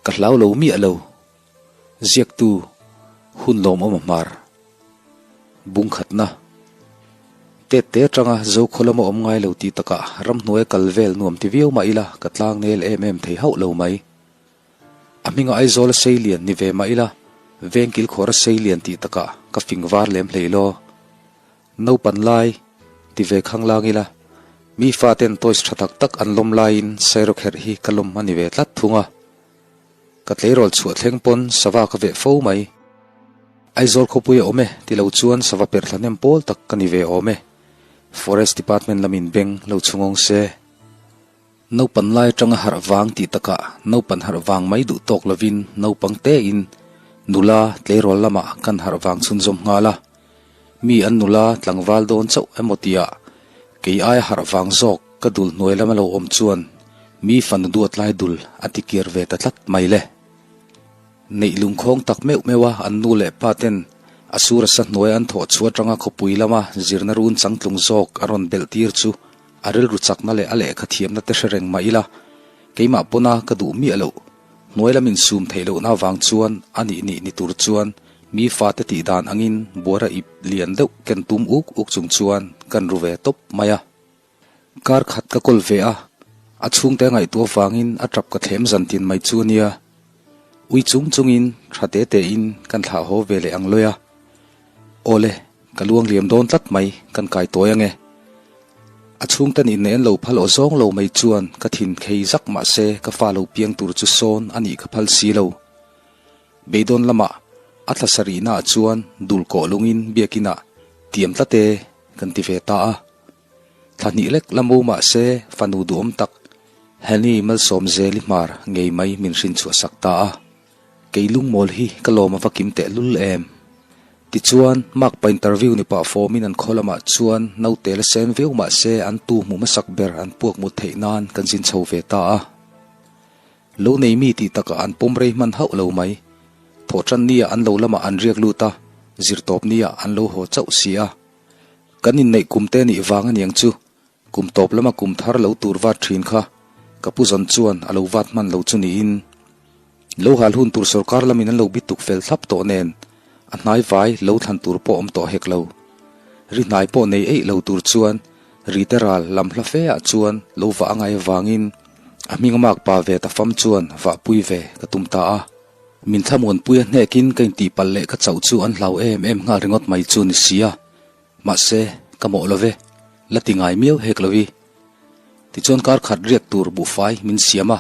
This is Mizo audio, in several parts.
Ka hlau lo miah lo. Ziaktu, hun lawmawm a hmar. Bung khatna. Tet te atanga Zokhaw lama awm ngai lo tih takah ramhnuaia kal vel nuam ti viau mah ila ka tlang nel em em thei hauh lo mai. A hminga Aizawl a sei lian ni ve mah ila vengkil khawr a sei lian tih takah ka fing var lem hlei law. Naupan lai ti ve khang lang ila mi faten toys tha tak tak an lawm laiin sairawkherh hi ka lawm a ni ve tlat thung a. Ka tleirawl chhuah thleng pawn sava ka veh fo mai. Aizawl khawpui a awm e ti lo chuan sava perh thla hnem pawl tak ka ni ve awm e. Forest Department lamin beng lo chhungawng se. Naupan lai atanga harh vang tih takah naupan harh vang mai duh tawk lovin naupang tein nula tleirawl lamah kan harh vang chhunzawm nghal a. Mi an nula tlangval dawn chauh emaw tia kei aia harh vang zawk ka dul hnuai lama lo awm chuan mi fanu duat lai dul a ti kir ve ta tlat mai le. Neih lungkhawng tak meuh meuh a an nu leh pa ten a sur a sa hnuai an thawh chhuah atanga khawpui lama zirna run changtlung zawk a rawn belh tir chu a rilru chakna leh a lehkha thiamna te hre reng mah ila keimah pawna ka duh miah loh hnuai lam insum theih lohna avang chuan a nih nih ni tur chuan mi fate tih dan angin buara ip lian deuh ken tum uk uk chung chuan kan ru ve tawp mai a. Kar khat ka kawl ve a, a chhungte a ngaihtuah avangin a tap ka thlem zan tin mai chu a nia. Ui chung chungin tha te tein kan thlah haw ve leh ang lawi a. Awle, ka luang liam dawn tlat mai, kan kai tawi ange. A chhungten inneih an lo phal aw zawng lo mai chuan ka thin khei zak mah se ka fa lo piang tur chu sawn a nih ka phal si lo. Beidawn lamah a thla sarihnaah chuan dul kawh lungin biakinah tiam tlat e kan ti ve ta a. Thla hnih lek la mu mah se fanu duhawm tak Henny Malsawmzeli hmar ngei mai min hrin chhuah sak ta a. Kei lungmawl hi ka lawm a va kim teh lul em. Tichuan, Mark pa interview ni pah fawmin an khaw lamah chuan naute la sen viau mah se an tu hmuh hmasak ber an puak mut theih nan kan zin chho ve ta a. Lo nei mi tih takah an pawm rei hman hauh lo mai. Thawhṭan nia an lo lamah an riak lut a, zirtawp nia an lo haw chauh si a. Kan inneih kum te nih vang aniang chu, kum tawp lama kum thar lo tur vat thin kha ka pu zawn chuan a lo vat hman lo chu niin. Lo hal hun tur sorkar lamin an lo bi tuk fel thlap tawh nen a hnai vai lo thlan tur pawh awm tawh hek lo. Ri hnai pawh nei eih lo tur chuan ri te ral lam hla fe ah chuan lo vah a ngai avangin a hming a mak pa ve ta fam chuan vahpui ve ka tum ta a. Min thlamuanpui a hnekin ka intihpalh leh ka chauh chu an hlau em em nghal ringawt mai chu ni sia. Mahse, ka mawh lo ve, la ti ngai miau hek lo i. Tichuan kar khat riak tur buhfai min siam a,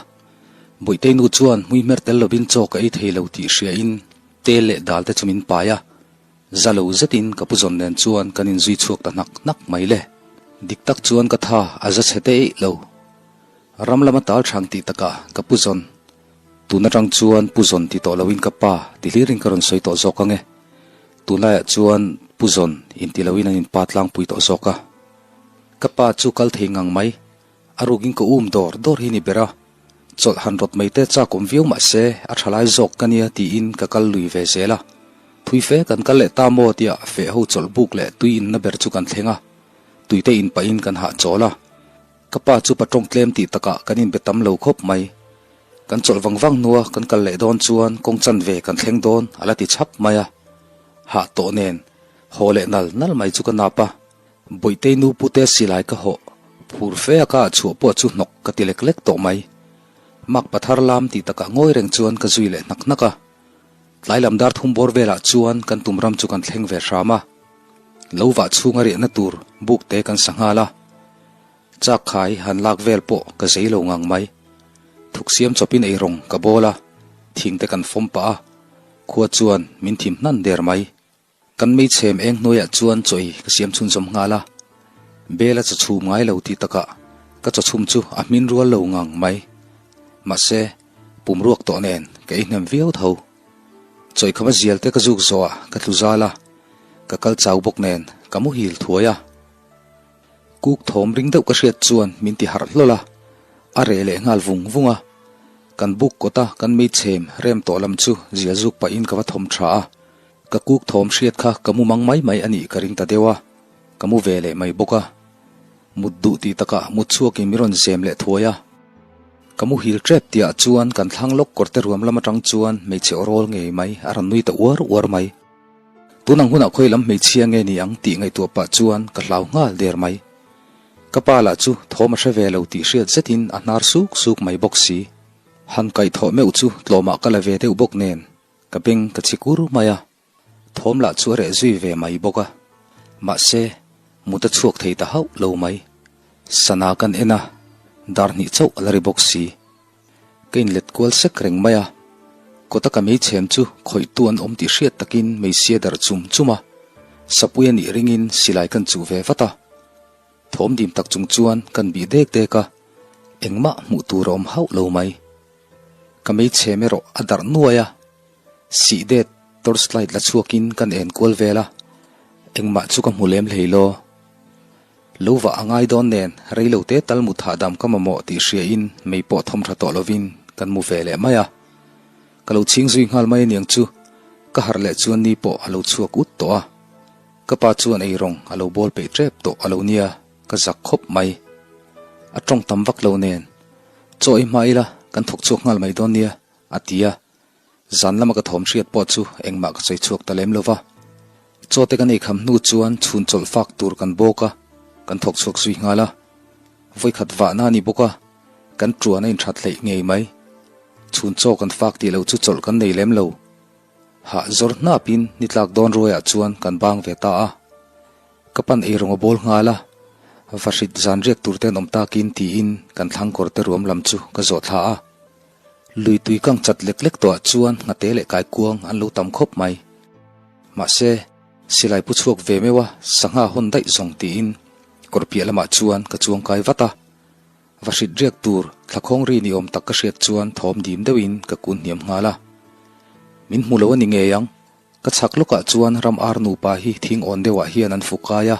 Bawihtei nu chuan hmui hmer tel lovin chaw ka ei thei lo tih hriain tel leh dal te chu min pai a, za lo zetin ka pu zawn nen chuan kan inzui chhuak ta hnak hnak mai le. Dik tak chuan ka tha a za chhe te eih lo. Ram lama tal thang tih takah ka pu zawn. Tun atang chuan Pu Zawn ti tawh loin ka pa ti hlirin ka rawn sawi tawh zawk ang e. Tunlaiah chuan Pu Zawn inti loin an inpa tlangpui tawh zawk a. Ka pa chu kal thei ngang mai, a rukin ka um dawr dawr hi ni ber a. Chawlh han rawt mai te chak awm viau mah se a tha lai zawk ka nia tiin ka kal lui ve zel a. Thui fe kan kal leh ta maw tia feh ho chawlh buk leh tui inna ber chu kan thleng a. Tuite in pahin kan hahchawl a. Ka pa chu pa tawng tlem tih takah kan inbe tam lo khawp mai. Kan chawlh vang vang hnua kan kal leh dawn chuan kawng chanve kan thleng dawn a la ti chhap mai a. Hah tawh nen haw leh nal nal mai chu ka nap a. Bawihtei nu pute silai ka hawh phur fe a ka ah chhuah pawh chu hnawk ka ti lek lek tawh mai. Mak pathar lam tih takah ngawi reng chuan ka zui leh hnak hnak a. Tlai lam dar thum bawr velah chuan kan tum ram chu kan thleng ve hram a. Lo vah chhunga riahna tur buk te kan sa nghal a. Chak khai han lak vel pawh ka zei lo ngang mai. Thuk siam chawpin eirawng ka bawl a, thing te kan fawm pah a, khua chuan min thim hnan der mai. Kan meichhem eng hnuaiah chuan chaw ei ka siam chhunzawm nghal a, bel a chaw chhum ngai lo tih takah ka chaw chhum chu a hmin rual lo ngang mai. Mahse, pum ruak tawh nen ka ei hnem viau tho. Chawi khama zial te ka zuk zawh ah ka tlu zal a, ka kal chau bawk nen ka muhil thuai a. Kuk thawm ring deuh ka hriat chuan min ti harh hlawl a, a reh leh nghal vung vung a. Kan buk kawt a kan meichhem rem tawh lam chu zial zuk pahin ka va thawm tha a. Ka kuk thawm hriat kha ka mu mang mai mai a nih ka ring ta deuh a, ka mu ve leh mai bawk a. Mut duh tih takah mut chhuakin min rawn zem leh thuai a. Ka muhil tep tihah chuan kan thlang lawk kawrte ruam lam atang chuan hmeichhe aw rawl ngei mai a rawn nui ta uar uar mai. Tun ang hunah khawi lam hmeichhia nge ni ang tih ngaihtuah pah chuan ka hlau nghal der mai. Ka pa lah chu thawm a hre ve lo tih hriat zetin a hnar suk suk mai bawk si. Han kaihthawh meuh chu tlawmah ka la ve deuh bawk nen ka beng ka chhi kur mai a. Thawm lah chu a reh zui ve mai bawk a, mahse, mut a chhuak thei ta hauh lo mai. Sana kan en a, dar hnih chauh a la ri bawk si. Ka inlet kual sek reng mai a, kawta ka meichhem chu khawihtu an awm tih hriat takin meisia darh chum chum a, sapui a nih ringin silai kan chuh ve vat a. Thawm dim tak chung chuan kan bih dek dek a, engmah hmuh tur a awm hauh lo mai. Ka meichhem erawh a darh nuai a. Sih det torch light la chhuakin kan en kual vel a, engmah chu ka hmu lem hlei law. Lo vah a ngai dawn nen rei lo te tal mut hahdam ka mamawh tih hria in mei pawh thawm tha tawh lovin kan mu ve leh mai a. Ka lo chhing zui nghal mai aniang chu ka harh leh chuan ni pawh a lo chhuak ut tawh a. Ka pa chuan eirawng a lo bawl peih tep tawh a lo nia ka zak khawp mai. A tawng tam vak lo nen chaw ei hma ila kan thawk chhuak nghal mai dawn nia a ti a. Zan lama ka thawm hriat pawh chu engmah ka sawi chhuak ta lem lo va. Chaw te kan ei kham hnu chuan chhun chawlh fak tur kan bawk a, kan thawk chhuak zui nghal a. Vawikhat vahna a ni bawk a, kan tuan a inthat hleih ngei mai. Chhun chaw kan fak tih lo chu chawlh kan nei lem lo. Hah zawr hnapin ni tlak dawn ruaiah chuan kan bang ve ta a. Ka pan eirawng a bawl nghal a, vahrit zan riak tur te an awm takin tiin kan thlang kawr te ruam lam chu ka zawh thla a. Lui tui kang chat lek lek tawhah chuan nghate leh kaikuang an lo tam khawp mai. Mahse, silai pu chhuak ve meuh a, sangha hawn daih zawng tiin kawr piah lamah chuan ka chuang kai vat a. Va hrit riak tur thlakhawng ri ni awm tak ka hriat chuan thawm dim deuhin ka kun hniam nghal a. Min hmu lo a ni ngei ang. Ka chhak lawkah chuan ram ar nupa hi thing awn deuhah hian an fu kai a.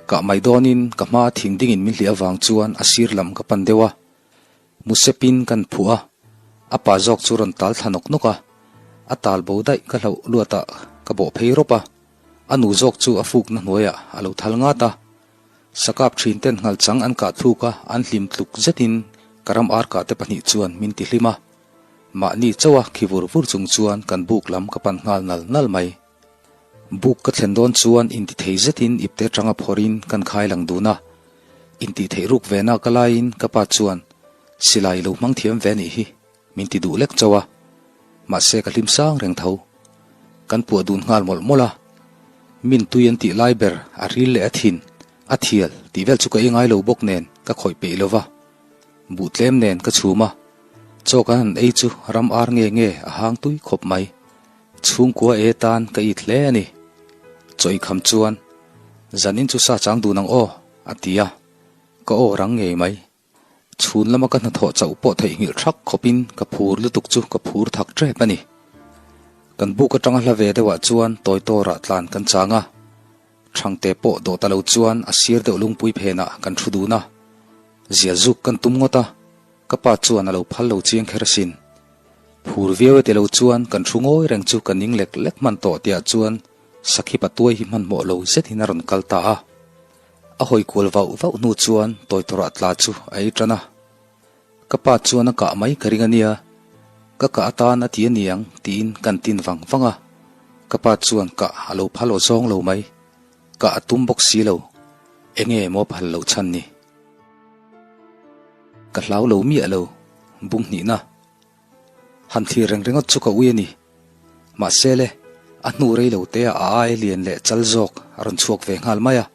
Kah mai dawnin ka hmaa thing dingin min hliah avang chuan a sir lam ka pan deuh a. Musepin kan phuh a, a pa zawk chu rawn tal thla nawk nawk a, a tal bo daih ka hlauh luatah ka bawh phei rawp a, a nu zawk chu a fukna hnuaiah a lo thal ngat a. Sakap thin ten nghal chang an kah thluk a, an hlim tluk zetin ka ram ar kah te pahnih chuan min ti hlim a. Mahni chauh a khi vur vur chung chuan kan buk lam ka pan nghal nal nal mai. Buk ka thlen dawn chuan intithei zetin ipte atanga phawrhin kan khai lang dun a. Intihtheih ruk ve na ka laiin ka pa chuan silai lo hmang thiam ve nih hi min ti duh lek chauh a. Mahse ka hlim sang reng tho. Kan puah dun nghal mawlh mawlh a. Min tui an tih lai ber a ril leh a thin, a thial tih vel chu ka ei ngai lo bawk nen ka khawih peih lo va. Buh tlem nen ka chhum a. Chaw kan han ei chu ram ar nge nge a hang tui khawp mai. Chhungkua e tan ka it hle a ni. Chaw i kham chuan, Zanin chu sa chang dun ang aw, a ti a. Ka aw rang ngei mai. Chhun lama ka hnathawh chauh pawh theihnghilh thak khawpin ka phur lutuk chu ka phur thak tep a ni. Kan buk atanga hla ve deuhah chuan tawi tawrah tlan kan chang a. Thangte pawh dawh ta lo chuan a sir deuh lungpui phenah kan thu dun a. Zial zuk kan tum ngawt a. Ka pa chuan a lo phal lo chiang kher asin. Phur viau e ti lo chuan kan thu ngawi reng chu ka ning lek lek hman tawh tihah chuan sakhi patuai hi hmanhmawh lo zetin a rawn kal ta a. A hawi kual vauh vauh hnu chuan tawitawrah tla chu a ei tan a. Ka pa chuan a kah mai ka ring a nia, ka kah atan a ti a niang tiin kan tin vang vang a. Ka pa chuan kah a lo phal aw zawng lo mai, kah a tum bawk si lo, enge maw phal loh chhan ni. Ka hlau lo miah lo, bung hnihna. Han thlir reng ringawt chu ka ui a ni. Mahse le, a hnu rei lo te ah a ai lian leh chal zawk a rawn chhuak ve nghal mai a.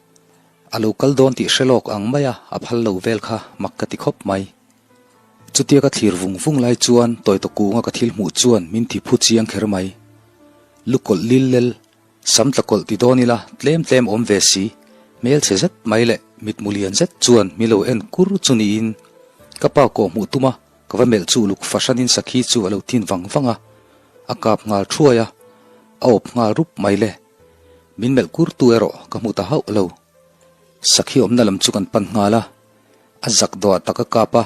A lo kal dawn tih hre lawk ang mai a a phal lo vel kha mak ka ti khawp mai. Chutia ka thlir vung vung lai chuan Tawitaw kunga ka thil hmuh chuan min ti phu chiang kher mai. Lukawlh lil lel Sam tla kawlh ti dawn ila tlem tlem awm ve si, hmelchhe zet mai leh mitmu lian zet chuan mi lo en kur chu niin ka pa kawh hmuh tum a, ka va melh chu uluk fahranin sakhi chu a lo tin vang vang a, a kap nghal thuai a, a awp nghal rup mai le. Min melh kur tu erawh ka hmu ta hauh lo. Sakhi awmna lam chu kan pan nghal a, a zak dawh tak a kap a,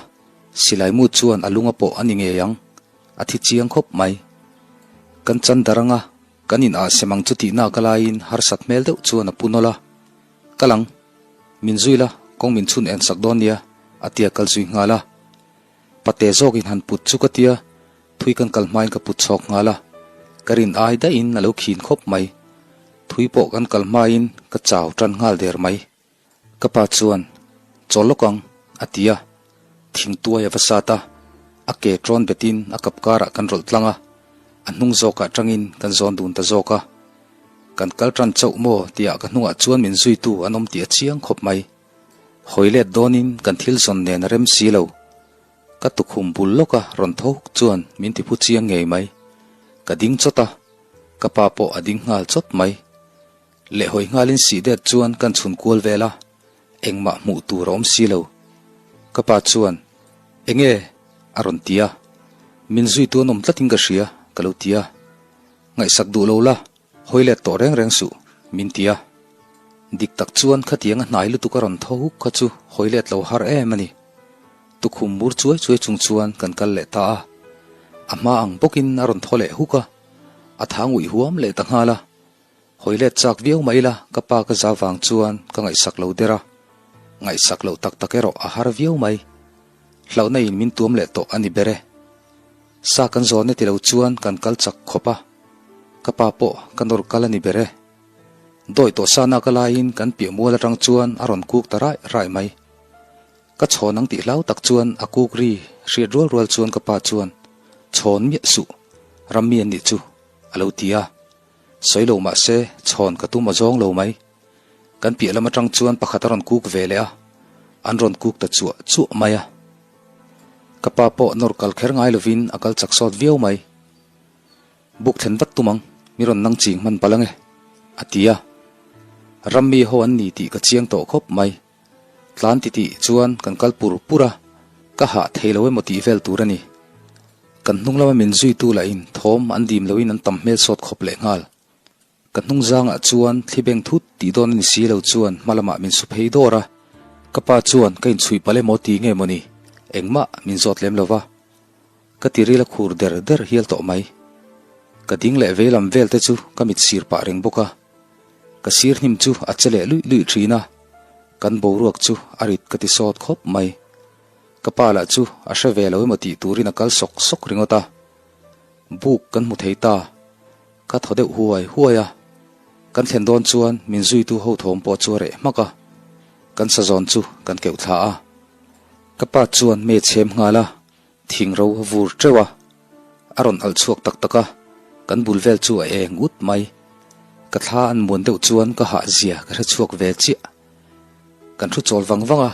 silai mu chuan a lunga pawh a ni ngei ang, a thi chiang khawp mai. Kan chan dar anga Kan in ah sem ang chu tihna ka laiin harsat hmel deuh chuan a pu nawlh a, Kal ang, min zui la, kawng min chhun en sak dawn nia, a tia kal zui nghal a. Pate zawkin han put chu ka tia, thui kan kal hmain ka put chhawk nghal a, ka rin ai daihin a lo khin khawp mai. Thui pawh kan kal hmain ka chau tan nghal der mai. Ka pa chuan, Chawl lawk ang, a ti a. Thingtuai a va sat a, a ke ṭawn betin a kap karah kan rawlh tlang a, a hnung zawkah ṭangin kan zawn dun ta zawk a. Kan kal ṭan chauh maw tihah ka hnungah chuan min zuitu an awm tih a chiang khawp mai. Hawi let dawnin kan thil zawn nen a rem si lo. Ka tukhum bul lawka rawn tho huk chuan min tiphu chiang ngei mai. Ka ding chawt a, ka pa pawh a ding nghal chawt mai. Leh hawi nghalin sih det chuan kan chhun kual vel a, engmah hmuh tur a awm si lo. Ka pa chuan, Enge? a rawn ti a. Min zuitu an awm tlatin ka hria, ka lo ti a. Ngaihsak duh lo la, hawi let tawh reng reng suh, min ti a. Dik tak chuan khatiang a hnai lutuk a rawn tho huk kha chu hawi let lo har em a ni. Tukhum mur chuai chuai chung chuan kan kal leh ta a. A hma ang bawkin a rawn thaw leh huk a, a thang uih huam leh ta nghal a. Hawi let chak viau mai ila ka pa ka za vang chuan ka ngaihsak lo der a, ngaihsak loh tak tak erawh a har viau mai. Hlauhna in min tuam leh tawh a ni ber e. Sa kan zawn e ti lo chuan kan kal chak khawp a, ka pa pawh ka nawr kal a ni ber e. Dawi tawh sa nak a laiin kan piah mual atang chuan a rawn kuk ta raih raih mai. Ka chhawn ang tih hlau tak chuan a kuk ri hriat rual rual chuan ka pa chuan, Chhawn miah suh, rammi an nih chu, a lo ti a. Sawi lo mah se, chhawn ka tum a zawng lo mai. Kan piah lam atang chuan pakhat a rawn kuk ve leh a, an rawn kuk ta chuah chuah mai a. Ka pa pawh nawr kal kher ngai lovin a kal chak sawt viau mai. Buk thlen vat tum ang, mi rawn nang ching hman palh ange, a ti a. Rammi ho an ni tih ka chiang tawh khawp mai. Tlan titih chuan kan kal pur pur a, ka hah thei lo emaw tih vel tur a ni. Kan hnung lama min zuitu lahin thawm an dim loin an tam hmel sawt khawp leh nghal. Ka hnung zangah chuan thli beng thut tih dawn a ni si lo chuan hma lamah min su phei dawr a, ka pa chuan ka inchhuih palh emaw ti nge maw ni, engmah min zawt lem lo va. Ka tiril a khur der der hial tawh mai. Ka ding leh veilam vel te chu ka mit sir pah reng bawk a. Ka sir hnim chu a che leh luih luih thin a, kan boruak chu a rit ka ti sawt khawp mai. Ka pa lah chu a hre ve lo emaw tih turin a kal sawk sawk ringawt a. Buk kan hmu thei ta, ka thaw deuh huai huai a. Kan thlen dawn chuan min zuitu ho thawm pawh chu a reh hmak a, kan sazawn chu kan keuh thla a. Ka pa chuan me chhem nghal a, Thing ro a vur teuh a, a rawn alh chhuak tak tak a, kan bul vel chu a eng ut mai. Ka thla an muan deuh chuan ka hah zia ka hre chhuak ve chiah. Kan thu chawl vang vang a,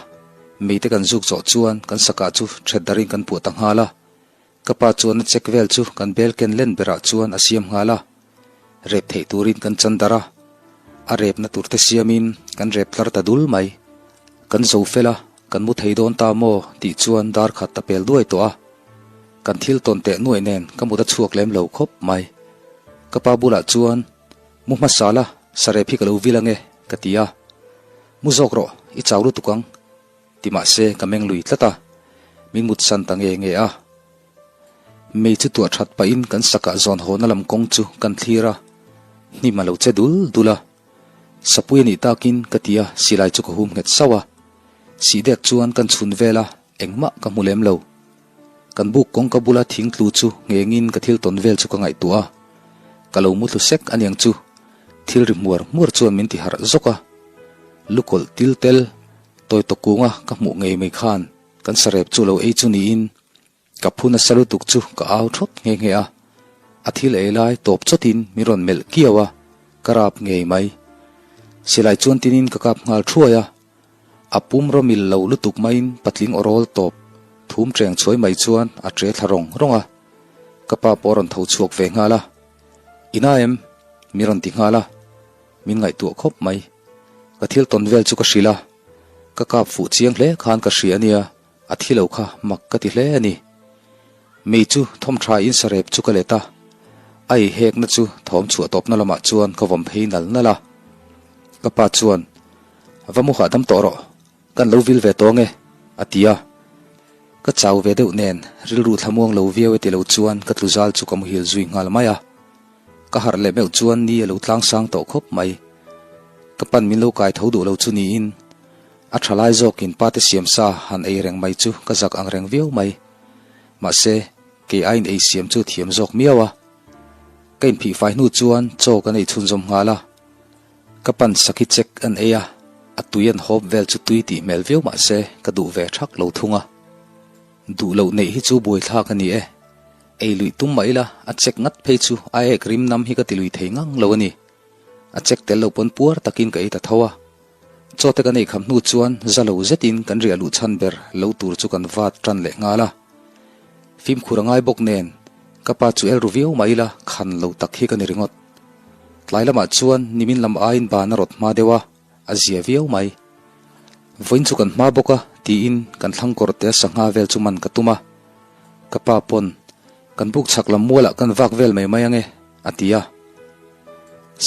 meite kan zuk zawh chuan kan sakah chu ṭhet darin kan puah ta nghal a. Ka pa chuan a check vel chu kan bel ken len berah chuan a siam nghal a, rep theih turin kan chan darh a, a repna tur te siamin kan rep tlar ta dul mai. Kan zo fel a, kan mu thei dawn ta maw tih chuan dar khat a pel duai tawh a. Kan thil tawn teh nuaih nen ka mut a chhuak lem lo khawp mai. Ka pa bulah chuan, Mu hmasa la, sarep hi ka lo vil ange, ka ti a. Mu zawk rawh, i chau lutuk ang, ti mahse ka meng lui tlat a, min mutsan ta nge nge a. Mei chu tuah that pahin kan sakah zawn hawna lam kawng chu kan thlir a, hnim a lo che dul dul a. Sapui a nih takin ka ti a, silai chu ka hum nghet sauh a. Sih dek chuan kan chhun vel a, engmah ka hmu lem lo. Kan buk kawngka bula thing tlu chu nghengin ka thil tawn vel chu ka ngaihtuah a. Ka lo mu thlu sek aniang chu, thil ri hmuar hmuar chuan min ti harh zawk a. Lukawlh til tel, tawi tawk kunga ka hmuh ngei mai khan kan sarep chu lo ei chu niin, Ka phu nasa lutuk chu ka au thawt nghe nghe a, a thil ei lai tawp chawtin min rawn melh kiau a, ka rap ngei mai. Silai chuan tinin ka kap nghal thuai a, a pum rawmil lo lutuk maiin patling aw rawl tawp thum cheng chhuai mai chuan a che thla rawng rawng a, ka pa pawh a rawn tho chhuak ve nghal a, Ina em? min rawn ti nghal a, min ngaihtuah khawp mai. Ka thil tawn vel chu ka hrilh a, ka kap fuh chiang hle khan ka hria a nia. A thi lo kha mak ka ti hle a ni. Mei chu thawm tha in sarep chu ka let a, a ei hekna chu thawm chhuah tawpna lamah chuan ka vawm phei nal nal a. Ka pa chuan, Va mu hahdam tawh rawh, kan lo vil ve tawng e, a ti a. Ka chau ve deuh nen rilru thlamuang lo viau e ti lo chuan ka tlu zal chu ka muhil zui nghal mai a. Ka harh leh meuh chuan ni a lo tlang sang tawh khawp mai. Ka pan min lo kai tho duh lo chu niin A tha lai zawkin pate siam sa han ei reng mai chu ka zak ang reng viau mai. Mahse, kei aiin ei siam chu thiam zawk miau a. Ka inphih fai hnu chuan chaw kan ei chhunzawm nghal a. Ka pan sakhi chek an ei a, a tui an hawp vel chu tui tih hmel viau mahse ka duh ve thak lo thung a. Duh loh neih hi chu buaithlak a ni e. Ei luih tum mah ila a chek ngat phei chu a ek rim nam hi ka ti lui thei ngang lo a ni. A chek tel lo pawn puar takin ka ei ta tho a. Chaw te kan ei kham hnu chuan za lo zetin kan riah luh chhan ber lo tur chu kan vat tan leh nghal a. Fimkhur a ngai bawk nen ka pa chu el ru viau mah ila khan lo tak hi ka ni ringawt. Tlai lamah chuan nimin lam aiin ban a rawt hma deuh a, a zia viau mai. Vawiin chu kan hma bawk a tiin kan thlang kawr te a sangha vel chu man ka tum a. Ka pa pawn kan buk chhak lam mualah kan vak vel mai mai ange a ti a.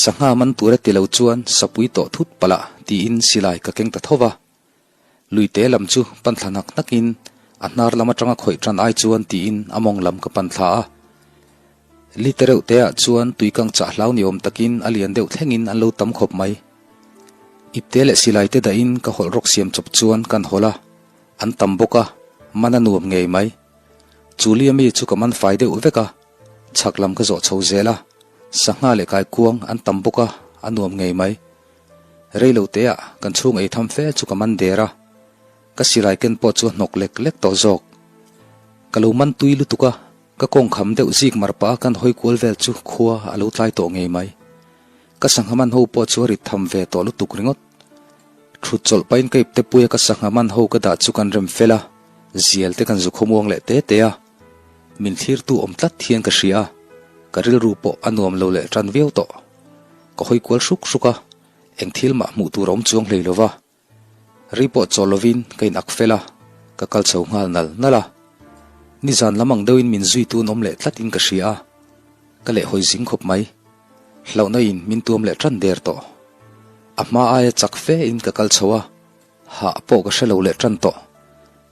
Sangha man tur a ti lo chuan sapui tawh thut palh ah tiin silai ka keng ta tho va. Luite lam chu pan thla hnak hnakin a hnar lam atanga khawih tan ai chuan tiin a mawng lam ka pan thla a. Lite reuh te ah chuan tuikang chah hlau ni awm takin a lian deuh thlengin an lo tam khawp mai. Ipte leh silai te dahin ka hawlh rawk siam chawp chuan kan hawlh a, an tam bawk a, man a nuam ngei mai. Chu lia mi chu ka man fai deuh vek a, chhak lam ka zawh chho zel a, sangha leh kaikuang an tam bawk a, a nuam ngei mai. Rei lo te ah kan chhung ei tham fe chu ka man der a, ka silai ken pawh chu a hnawk lek lek tawh zawk. Ka lo man tui lutuk a, ka kawng kham deuh zik mar pah a kan hawi kual vel chu khua a lo tlai tawh ngei mai. Ka sangha man ho pawh chu a rit tham ve tawh lutuk ringawt. Thut chawlh pahin ka ipte puia ka sangha man ho ka dah chu kan rem fel a, zial te kan zu khawmuang leh te te a. Min thlirtu awm tlat hian ka hria a, ka rilru pawh a nuam lo leh tan viau tawh. Ka hawi kual hruk hruk a, eng thil mah hmuh tur a awm chuang hlei lo va. Ri pawh chawl lovin ka in ak fel a, ka kal chho nghal nal nal a. Nizan lam ang deuhin min zui tun awm leh tlatin ka hria a, ka leh hawi zing khawp mai. Hlauhna in min tuam leh tan der tawh. A hma aia chak fe in ka kal chho a, hah pawh ka hre lo leh tan tawh.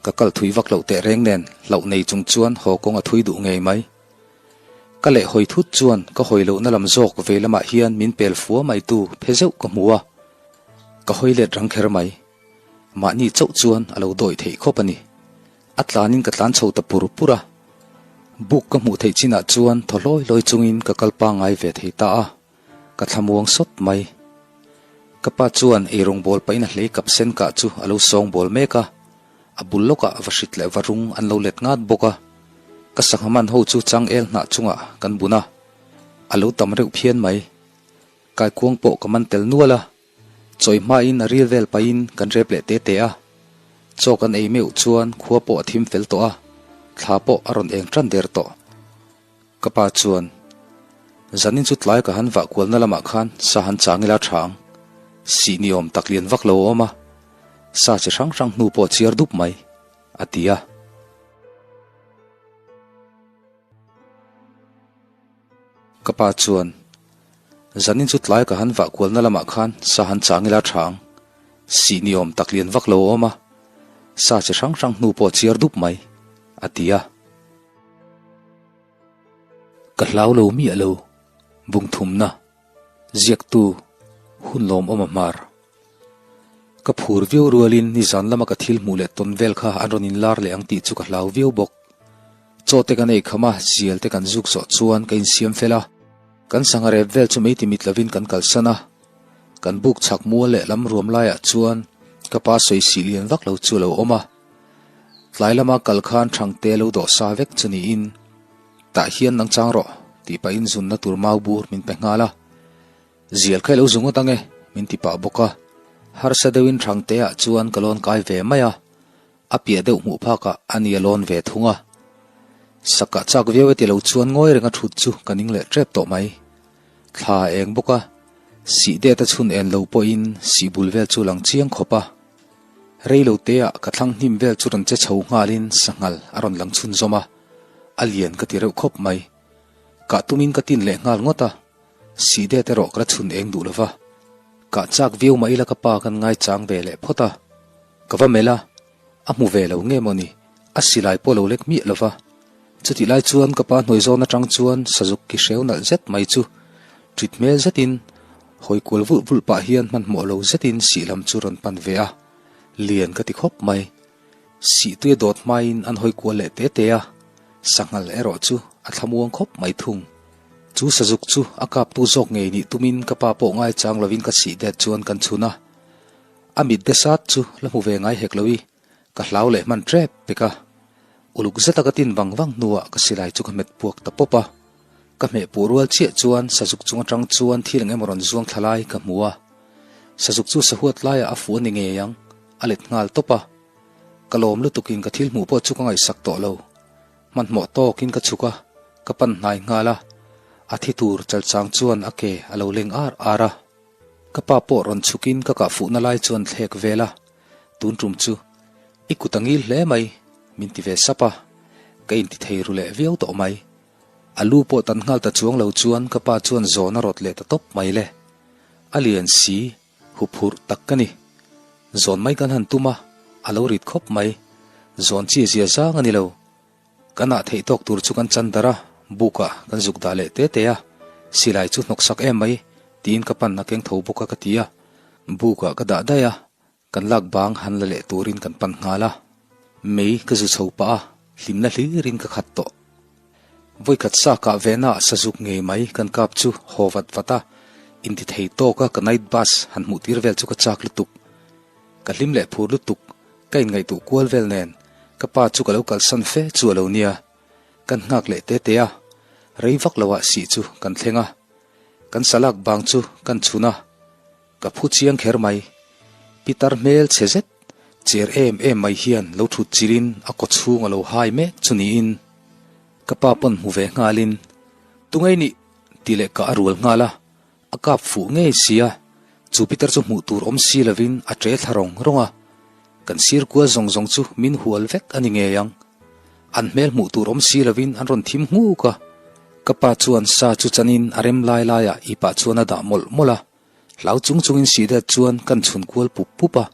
Ka kal thui vak loh teh reng nen hlauh nei chung chuan haw kawng a thui duh ngei mai. Ka leh hawi thut chuan ka hawi lohna lam zawk vei lamah hian min pel fua mai tu phe zeuh ka hmu a, ka hawi let rang kher mai. Mahni chauh chuan a lo dawi theih khawp a ni. A tlanin ka tlan chho ta pur pur a. Buk ka hmuh theih chinah chuan thaw hlawi hlawi chungin ka kal pangngai ve thei ta a, ka thlamuang sawt mai. Ka pa chuan eirawngbawl pahin a hlei kap sen kah chu a lo sawngbawl mek a. A bul lawkah va hrit leh va rung an lo let ngat bawk a, ka sangha man ho chu changel hnah chungah kan bun a, a lo tam reuh phian mai. Kaikuang pawh ka man tel nual a, chawi hmain a ril vel pahin kan rep leh te te a. Chaw kan ei meuh chuan khua pawh a thim fel tawh a, thla pawh a rawn eng tan der tawh. Ka pa chuan, Zanin chu tlai ka han vah kualna lamah khan sa han chang ila tha ang. Sih ni awm tak lian vak lo a awm a, sa chi hrang hrang hnu pawh chiar dup mai, a ti a. Ka pa chuan, Zanin chu tlai ka han vah kualna lamah khan sa han chang ila tha ang. Sih ni awm tak lian vak lo a awm a, sa chi hrang hrang hnu pawh chiar dup mai, a ti a. Ka hlau lo miah lo, bungthumna, ziaktu, hun lawmawm a hmar. Ka phur viau rualin nizan lama ka thil hmuh leh tawn vel kha an rawn inlar leh ang tih chu ka hlau viau bawk. Chaw te kan ei kham a, zial te kan zuk zawh chuan ka insiam fel a. Kan sangha rep vel chu meiti mit lovin kan kalsan a. Kan buk chhak mual leh lam ruam laiah chuan ka pa sawi sih lian vak lo chu a lo awm a. Tlai lama kal khan Thangte lo dawh sa vek chu niin, Tah hian nang chang rawh, tih pahin zunna tur mau bur min pe nghal a. Zial kha i lo zu ngawt ange, min ti pah bawk a. Harsa deuhin Thangteah chuan ka lawn kai ve mai a, a piah deuh hmuh phakah a ni a lawn ve thung a. Sakah chak viau e ti lo chuan ngawi renga thut chu ka ning leh tep tawh mai. Thla a eng bawk a, sih det a chhun en lo pawhin sih bul vel chu lang chiang khawp a. Rei lo te ah ka thlang hnim vel chu rawn che chho nghalin sanghal a rawn lang chhunzawm a, a lian ka ti reuh khawp mai. Kah tumin ka tin leh nghal ngawt a, sih det erawh ka la chhun eng duh lova. Kah chak viau mah ila ka pa kan ngaichang ve leh phawt a, ka va melh a, a hmu ve lo nge maw ni, a silai pawh lo lek miah lova. Chutih lai chuan ka pa hnuai zawn atang chuan sazuk ki hreu nalh zet mai chu ṭit hmel zetin hawi kual vulh vulh pah hian hmanhmawh lo zetin sih lam chu rawn pan ve a, lian ka ti khawp mai. Sih tuia dawt hmain an hawi kual leh te te a. Sanghal erawh chu a thlamuang khawp mai thung. Chu sazuk chu a kaptu zawk ngei nih tumin ka pa pawh ngaichang lovin ka sih det chuan kan chhun a. A mit de sat chu la hmu ve ngai hek lo i, ka hlau leh hman tep pek a. Uluk zeta ka tin vang vang hnuah ka silai chu ka hmet puak ta pawp a. Ka hmeh puh rual chiah chuan sazuk chung atang chuan thil eng emaw rawn zuang thla lai ka hmu a. Sazuk chu sahuat laiah a fuh a ni ngei ang, a let nghal tawp a. Ka lawm lutukin ka thil hmuh pawh chu ka ngaihsak tawh lo. Hmanhmawh tawkin ka chhuk a, ka pan hnai nghal a. A thi tur chalchang chuan a ke a lo leng ar ar a. Ka pa pawh rawn chhukin ka kah fuhna lai chuan thlek vel a, tun tum chu i kut a ngil hle mai, min ti ve sap a. Ka inti thei ru leh viau tawh mai. A lu pawh tan nghal ta chuang lo chuan ka pa chuan zawn a rawt leh ta tawp mai le. A lian si, huphurh tak ka ni. Zawn mai kan han tum a, a lo rit khawp mai. Zawn chi zia zang a ni lo. Kan ah theih tawk tur chu kan chan darh a, buk ah kan zuk dah leh te te a. Silai chu hnawk sak em mai, tiin ka pan a keng tho bawk a ka ti a. Buk ah ka dah daih a, Kan lak bang han la leh turin kan pan nghal a, mei ka zu chho pah a, hlimna hlirin ka khat tawh. Vawikhat sa kah vehna ah sazuk ngei mai kan kap chu haw vat vat a, inti thei tawk a ka night bus han hmuh tir vel chu ka chak lutuk. Ka hlim leh phur lutuk, ka inngaihtuh kual vel nen ka pa chu ka lo kalsan fe chu a lo nia. Kan nghak leh te te a, rei vak lo ah sih chu kan thleng a, kan salak bang chu kan chhun a, Ka phu chiang kher mai. Pitar hmel chhe zet, cher em em mai hian lo thut chilhin a kaw chhung a lo hai mek chu niin ka pa pawn hmu ve nghalin, Tungei nih? tih leh kah a rual nghal a, a kap fuh ngei sia, chu pitar chu hmuh tur awm si lovin a ṭe thla rawng rawng a, kan sir kual zawng zawng chu min hual vek a ni ngei ang. An hmel hmuh tur awm si lovin an rawn thim nghuk a, ka pa chuan sa chu chanin a rem lai laiah i pah chuan a dah mawlh mawlh a. Hlau chung chungin Sidat chuan kan chhun kual pup pup a,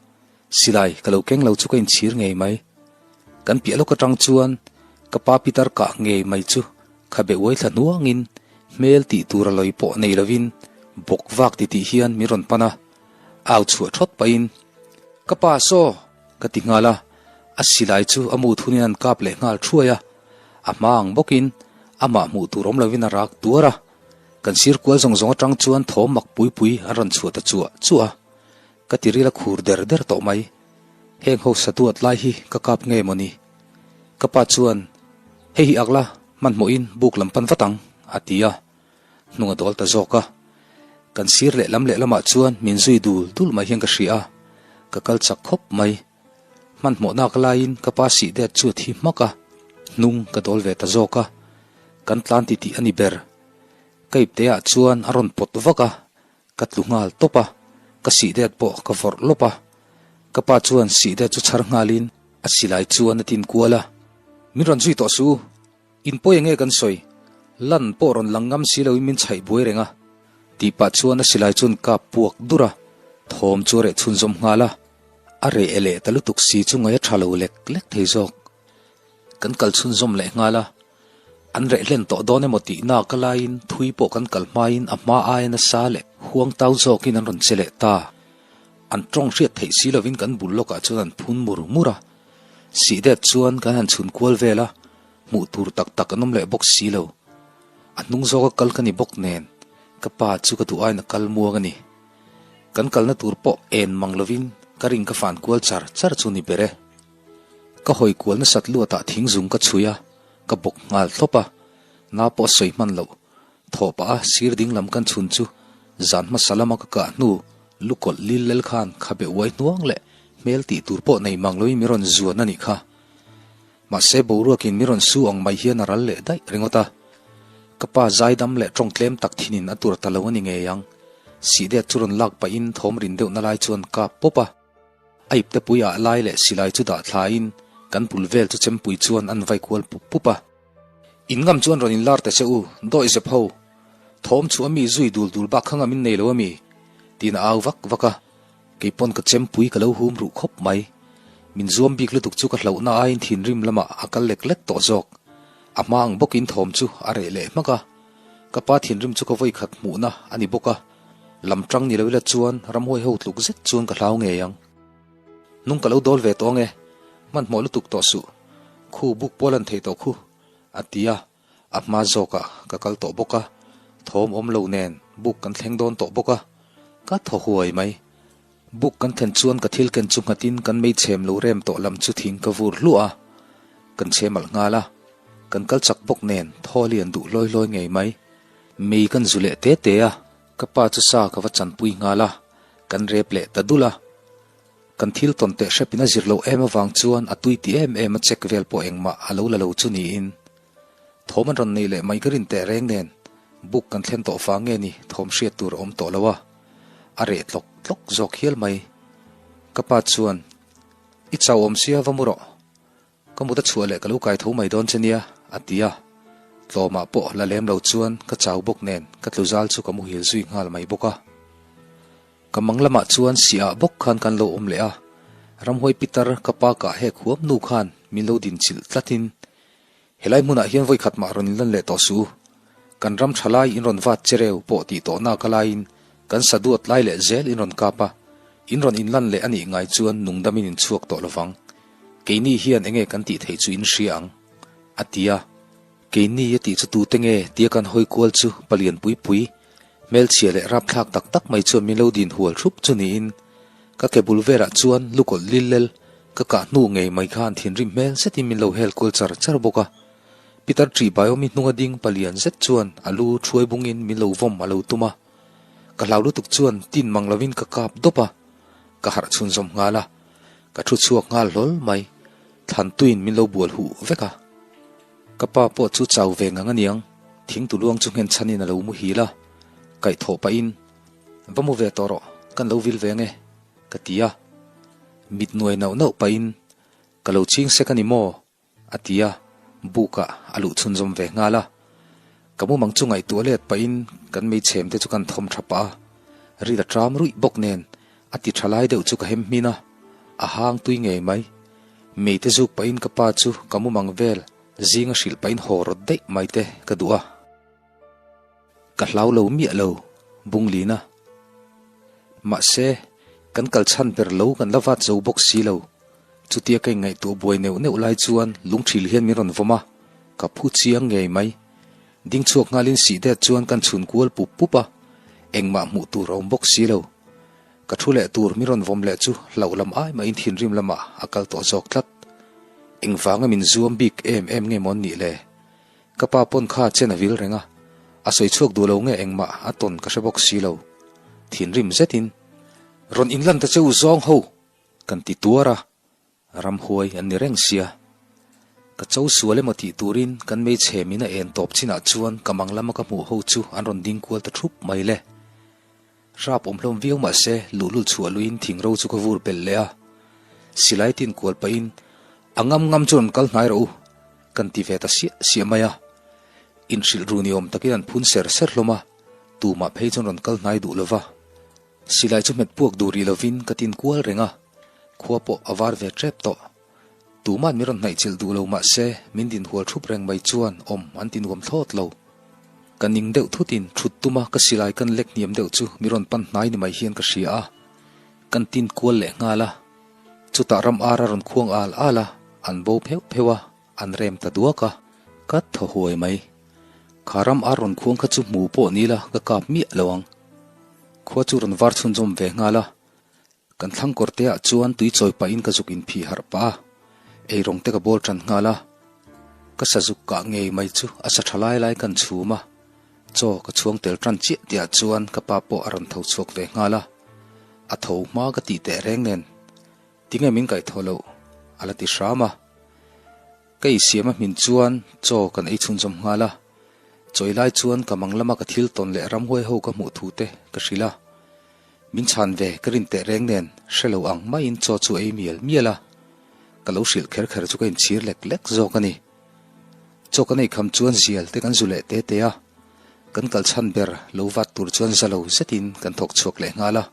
silai ka lo keng lo chu ka inchhir ngei mai. Kan piah lawk atang chuan ka pa pitar kah ngei mai chu khabe uai thla hnuangin hmel tih tur a lawi pawh nei lovin bawk vak titih hian min rawn pan a, au chhuah thawt pahin, Ka pa saw! ka ti nghal a, a silai chu a mut hunin an kap leh nghal thuai a, a hma ang bawkin amah hmuh tur awm lovin a rak tuar a. Kan sir kual zawng zawng atang chuan thawm mak pui pui an rawn chhuah ta chuah chuah a, ka tiril a khur der der tawh mai. Heng ho sa duat lai hi ka kap nge maw ni? Ka pa chuan, Hei hi ak la, hmanhmawhin buk lam pan vat ang, a ti a, hnung a dawl ta zawk a. Kan sir lehlam lehlamah chuan min zui dul dul mai hian ka hria a, ka kal chak khawp mai. Hmanhmawhnak laiin ka pa sih det chu a thi hmak a, hnung ka dawl ve ta zawk a, kan tlan titih a ni ber. Ka ipteah chuan a rawn pawt vak a, ka tlu nghal tawp a, ka sih det pawh ka vawrh lawp a. Ka pa chuan sih det chu chhar nghalin a silai chuan a tin kual a, Min rawn zui tawh suh u, In pawi enge kan sawi? Lan pawh rawn lang ngam si loin min chhaih buai reng a. Tih pah chuan a silai chuan kap puak dur a, thawm chu a reh chhunzawm nghal a. A reh leh ta lutuk si chu ngaih a tha lo lek lek thei zawk. Kan kal chhunzawm leh nghal a, an reh hlen tawh dawn emaw tih nak a laiin thui pawh kan kal hmain a hma aia nasa leh huang tau zawkin an rawn che leh ta. An tawng hriat theih si lovin kan bul lawkah chuan an phun mur mur a. Sih det chuan kan han chhun kual vel a, Hmuh tur tak tak an awm leh bawk si lo. A hnung zawka kal ka ni bawk nen, ka pa chu ka duh aiin a kal muang a ni. Kan kalna tur pawh en mang lovin ka ring ka fan kual char char chu ni ber e. Ka hawi kual nasat luatah thing zung ka chhui a, ka bawk nghal thlawp a, na pawh a sawi hman loh. Thawh pah a sir ding lam kan chhun chu zan hmasa lama ka kah hnu lukawlh lil lel khan khabe uai hnuang leh hmel tih tur pawh nei mang loin min rawn zuan a nih kha. Mahse boruakin min rawn su ang mai hian a ral leh daih ringawt a. Ka pa zaidam leh tawng tlem tak thinin a tur ta lo a ni ngei ang. Sihdet chu rawn lak pahin thawm rin deuhna lai chuan kap pawp a. A ipte pui ah lai leh silai chu dah thlain kan bul vel chu chempui chuan an vai kual pup pup a. In ngam chuan rawn inlar ta che u, dawi zep ho. Thawm chu a mi zui dul dul bak kha ngam in nei lo a mi? Tiin a au vak vak a. Kei pawn ka chempui ka lo hum ruh khawp mai. Min zuam bik lutuk chu ka hlauhna aiin thinrim lamah a kal lek lek tawh zawk. A hma ang bawkin thawm chu a reh leh hmak a. Ka pa thinrim chu ka vawikhat hmuhna a ni bawk a. Lam tang ni lo ila chuan ramhuai ho tluk zet chuan ka hlau ngei ang. Hnung ka lo dawl ve tawh ange. Hmanhmawh lutuk tawh suh. Khu buk pawl an thei tawh khu. A ti a, a hma zawkah ka kal tawh bawk a, thawm awm lo nen buk kan thleng dawn tawh bawk a, ka thaw huai mai. Buk kan thlen chuan ka thil ken chu nghatin kan meichhem lo rem tawh lam chu thing ka vur hluah a, kan chhem alh nghal a, kan kal chak bawk nen thaw lian duh hlawi hlawi ngei mai. Mei kan zu leh te te a, ka pa chu sa ka va chanpui nghal a, kan rep leh ta dul a. Kan thil tawn teh hrepin a zir loh em avang chuan a tui ti em em a check vel pawh engmah a lo la lo chu niin. Thawm an rawn neih leh mai ka rin teh reng nen buk kan thlen tawh vang nge ni thawm hriat tur a awm tawh lo a, a reh tlawk tlawk zawk hial mai. Ka pa chuan, I chau awm sia va mu rawh. Ka mut a chhuah leh ka lo kai tho mai dawn che nia, a ti a. Tlawmah pawh la lem lo chuan ka chau bawk nen ka tlu zal chu ka muhil zui nghal mai bawk a. Ka mang lamah chuan siah bawk khan kan lo awm leh a, ramhuai pitar ka pa kah hek huam nu khan min lo din chilh tlatin, Helai hmunah hian vawi khat mah rawn inlan leh tawh suh u. Kan ram tha lai in rawn vat che reu pawh tih tawh nak a laiin kan sa duat lai leh zel in rawn kap a, in rawn inlan leh a nih ngai chuan nungdamin in chhuak tawh lovang. Keini hian enge kan tih theih chu in hria ang, a ti a. Keini a tih chu tute nge tia kan hawi kual chu palian pui pui, hmelchhia leh rapthlak tak tak mai chuan min lo din hual hrup chu niin ka ke bul velah chuan lukawlh lillel ka kah hnu ngei mai khan thinrim hmel zetin min lo hel kual char char bawk a. Peter Ṭihbaiawmi hnunga ding palian zet chuan a lu ṭhuai bungin min lo vawm a lo tum a. Ka hlau lutuk chuan tin mang lovin ka kap dawp a, ka harh chhunzawm nghal a, ka thu chhuak nghal hlawl mai, thlan tuin min lo bual huh vek a. Ka pa pawh chu chau ve ngang aniang, thing tuluang chu nghen chhanin a lo muhil a, kaihthawh pahin, Va mu ve tawh rawh, kan lo vil ve ange, ka ti a. Mit nuai nauh nauh pahin, Ka lo ching sek a ni maw? A ti a, bukah a luh chhunzawm ve nghal a. Ka mumang chu ngaihtuah let pahin kan meichhem te chu kan thawm tha pah a, ril a ṭam ruih bawk nen a ti ṭha lai deuh chu ka hem hmin a, a hang tui ngei mai. Mei te zuk pahin ka pa chu ka mumang vel zinga hrilh pahin haw rawt daih mai te ka duh a. Ka hlau lo miah lo, Bunglina. Mahse, kan kal chhan ber lo kan la vat zo bawk si lo. Chutia ka inngaihtuah buai neuh neuh lai chuan lungthil hian min rawn vawm a, ka phu chiang ngei mai. Ding chhuak nghalin sih det chuan kan chhun kual pup pup a, engmah hmuh tur a awm bawk si lo. Ka thu leh tur min rawn vawm leh chu hlauh lam ai mahin thinrim lamah a kal tawh zawk tlat. Engvanga min zuam bik em em nge maw an nih le? Ka pa pawn kha chen a vil reng a, a sawi chhuak duh lo nge engmah a tawn ka hre bawk si lo. Thinrim zetin, Rawn inlan ta che u zawng ho! Kan ti tuar a, ramhuai an ni reng sia. Ka cho sual emaw tih turin kan hmeichhe min a en tawp chinah chuan ka mang lama ka hmuh ho chu an rawn ding kual ta thup mai le. Rap awm hlawm viau mah se luhlul chhuah luiin thing ro chu ka vur belh leh a. Silai tin kual pahin a ngam ngam chu rawn kal hnai rawh u kan ti ve ta siah siah mai a. Inhrilh ru ni awm takin an phun ser ser hlawm a, tumah phei chuan rawn kal hnai duh lova. Silai chu hmet puak duh rih lovin ka tin kual reng a, khua pawh a var ve tep tawh. Tuma'n min rawn hnaihchilh duh lo mah se min din hual thup reng mai chuan awm an ti nuam thlawt lo. Ka ning deuh thutin thut tuma ka silai kan lek hniam deuh chu mi rawn pan hnai ni mai hian ka hria a, kan tin kual leh nghal a. Chutah ram ar a rawn khuang al al a, an bo pheuh pheuh a, an rem ta duak a, ka thaw huai mai. Kha ram ar rawn khuang kha chu hmu pawh ni la ka kap miah lo ang. Khua chu rawn var chhunzawm ve nghal a, kan thlang kawr te ah chuan tui chawi pahin ka zuk inphih harh pah a, eirawng te ka bawl tan nghal a. Ka sazuk kah ngei mai chu a sa tha lai lai kan chhum a, chaw ka chhuang tel tan chiah tihah chuan ka pa pawh a rawn tho chhuak ve nghal a, a tho hma ka tih teh reng nen Tinge min kaihthawh loh? a la ti hram a. Ka insiam a hmin chuan chaw kan ei chhunzawm nghal a. Chawi lai chuan ka mang lama ka thil tawn leh ramhuai ho ka hmuh thu te ka hrilh a. Min chhan ve ka rin teh reng nen hre lo ang maiin chaw chu ei mial mial a. Ka lo hrilh kher kher chu ka inchhir lek lek zawk a ni. Chaw kan ei kham chuan zial te kan zu leh te te a. Kan kal chhan ber lo vat tur chuan za lo zetin kan thawk chhuak leh nghal a.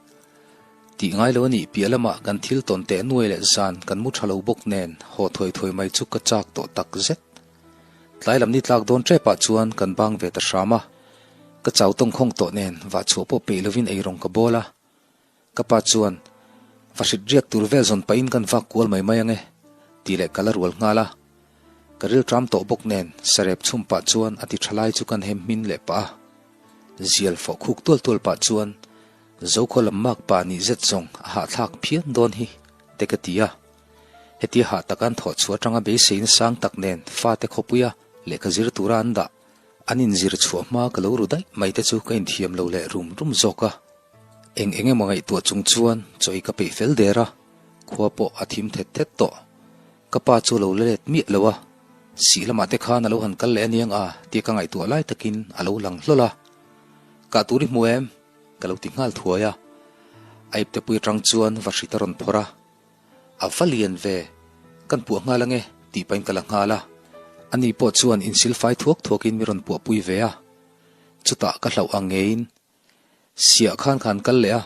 Tih ngai lo a nih piah lamah kan thil tawn teh nuai leh zan kan mu tha lo bawk nen haw thuai thuai mai chu ka chak tawh tak zet. Tlai lam ni tlak dawn tepah chuan kan bang ve ta hram a, ka chau tawng khawng tawh nen vah chhuah pawh peih lovin eirawng ka bawl a. Ka pa chuan, Va hrit riak tur vel zawn pahin kan vak kual mai mai ange, tih leh ka la rual nghal a. Ka rilṭam tawh bawk nen sarep chhum pah chuan a ti ṭha lai chu kan hem hmin leh pah a. Zial fawh khuk tual tual pah chuan Zokhaw lam mak pa nih zet zawng a hahthlak phian dawn hi te ka ti a. Hetia hah taka an thawh chhuah atanga beiseina sang tak nen fate khawpuia lehkha zir tura an dah an inzir chhuah hma ka lo ru daih mai te chu ka inthiam lo leh rum rum zawk a. Eng eng emaw ngaihtuah chung chuan chaw i ka peih fel der a, khua pawh a thim thet thet tawh. Ka pa chu lo la let miah lo a, sih lamah te khan a lo han kal leh aniang a tia ka ngaihtuah lai takin a lo lang hlawl a. Kah tur i hmu em? Ka lo ti nghal thuai a. A iptepui atang chuan va hrit a rawn phawrh a. A va lian ve, kan puah nghal ange tih pahin ka la nghal a. Ani pawh chuan insilfai thuak thuakin mi rawn puahpui ve a. Chutah ka hlauh ang ngeiin Siah khan khan kal leh a,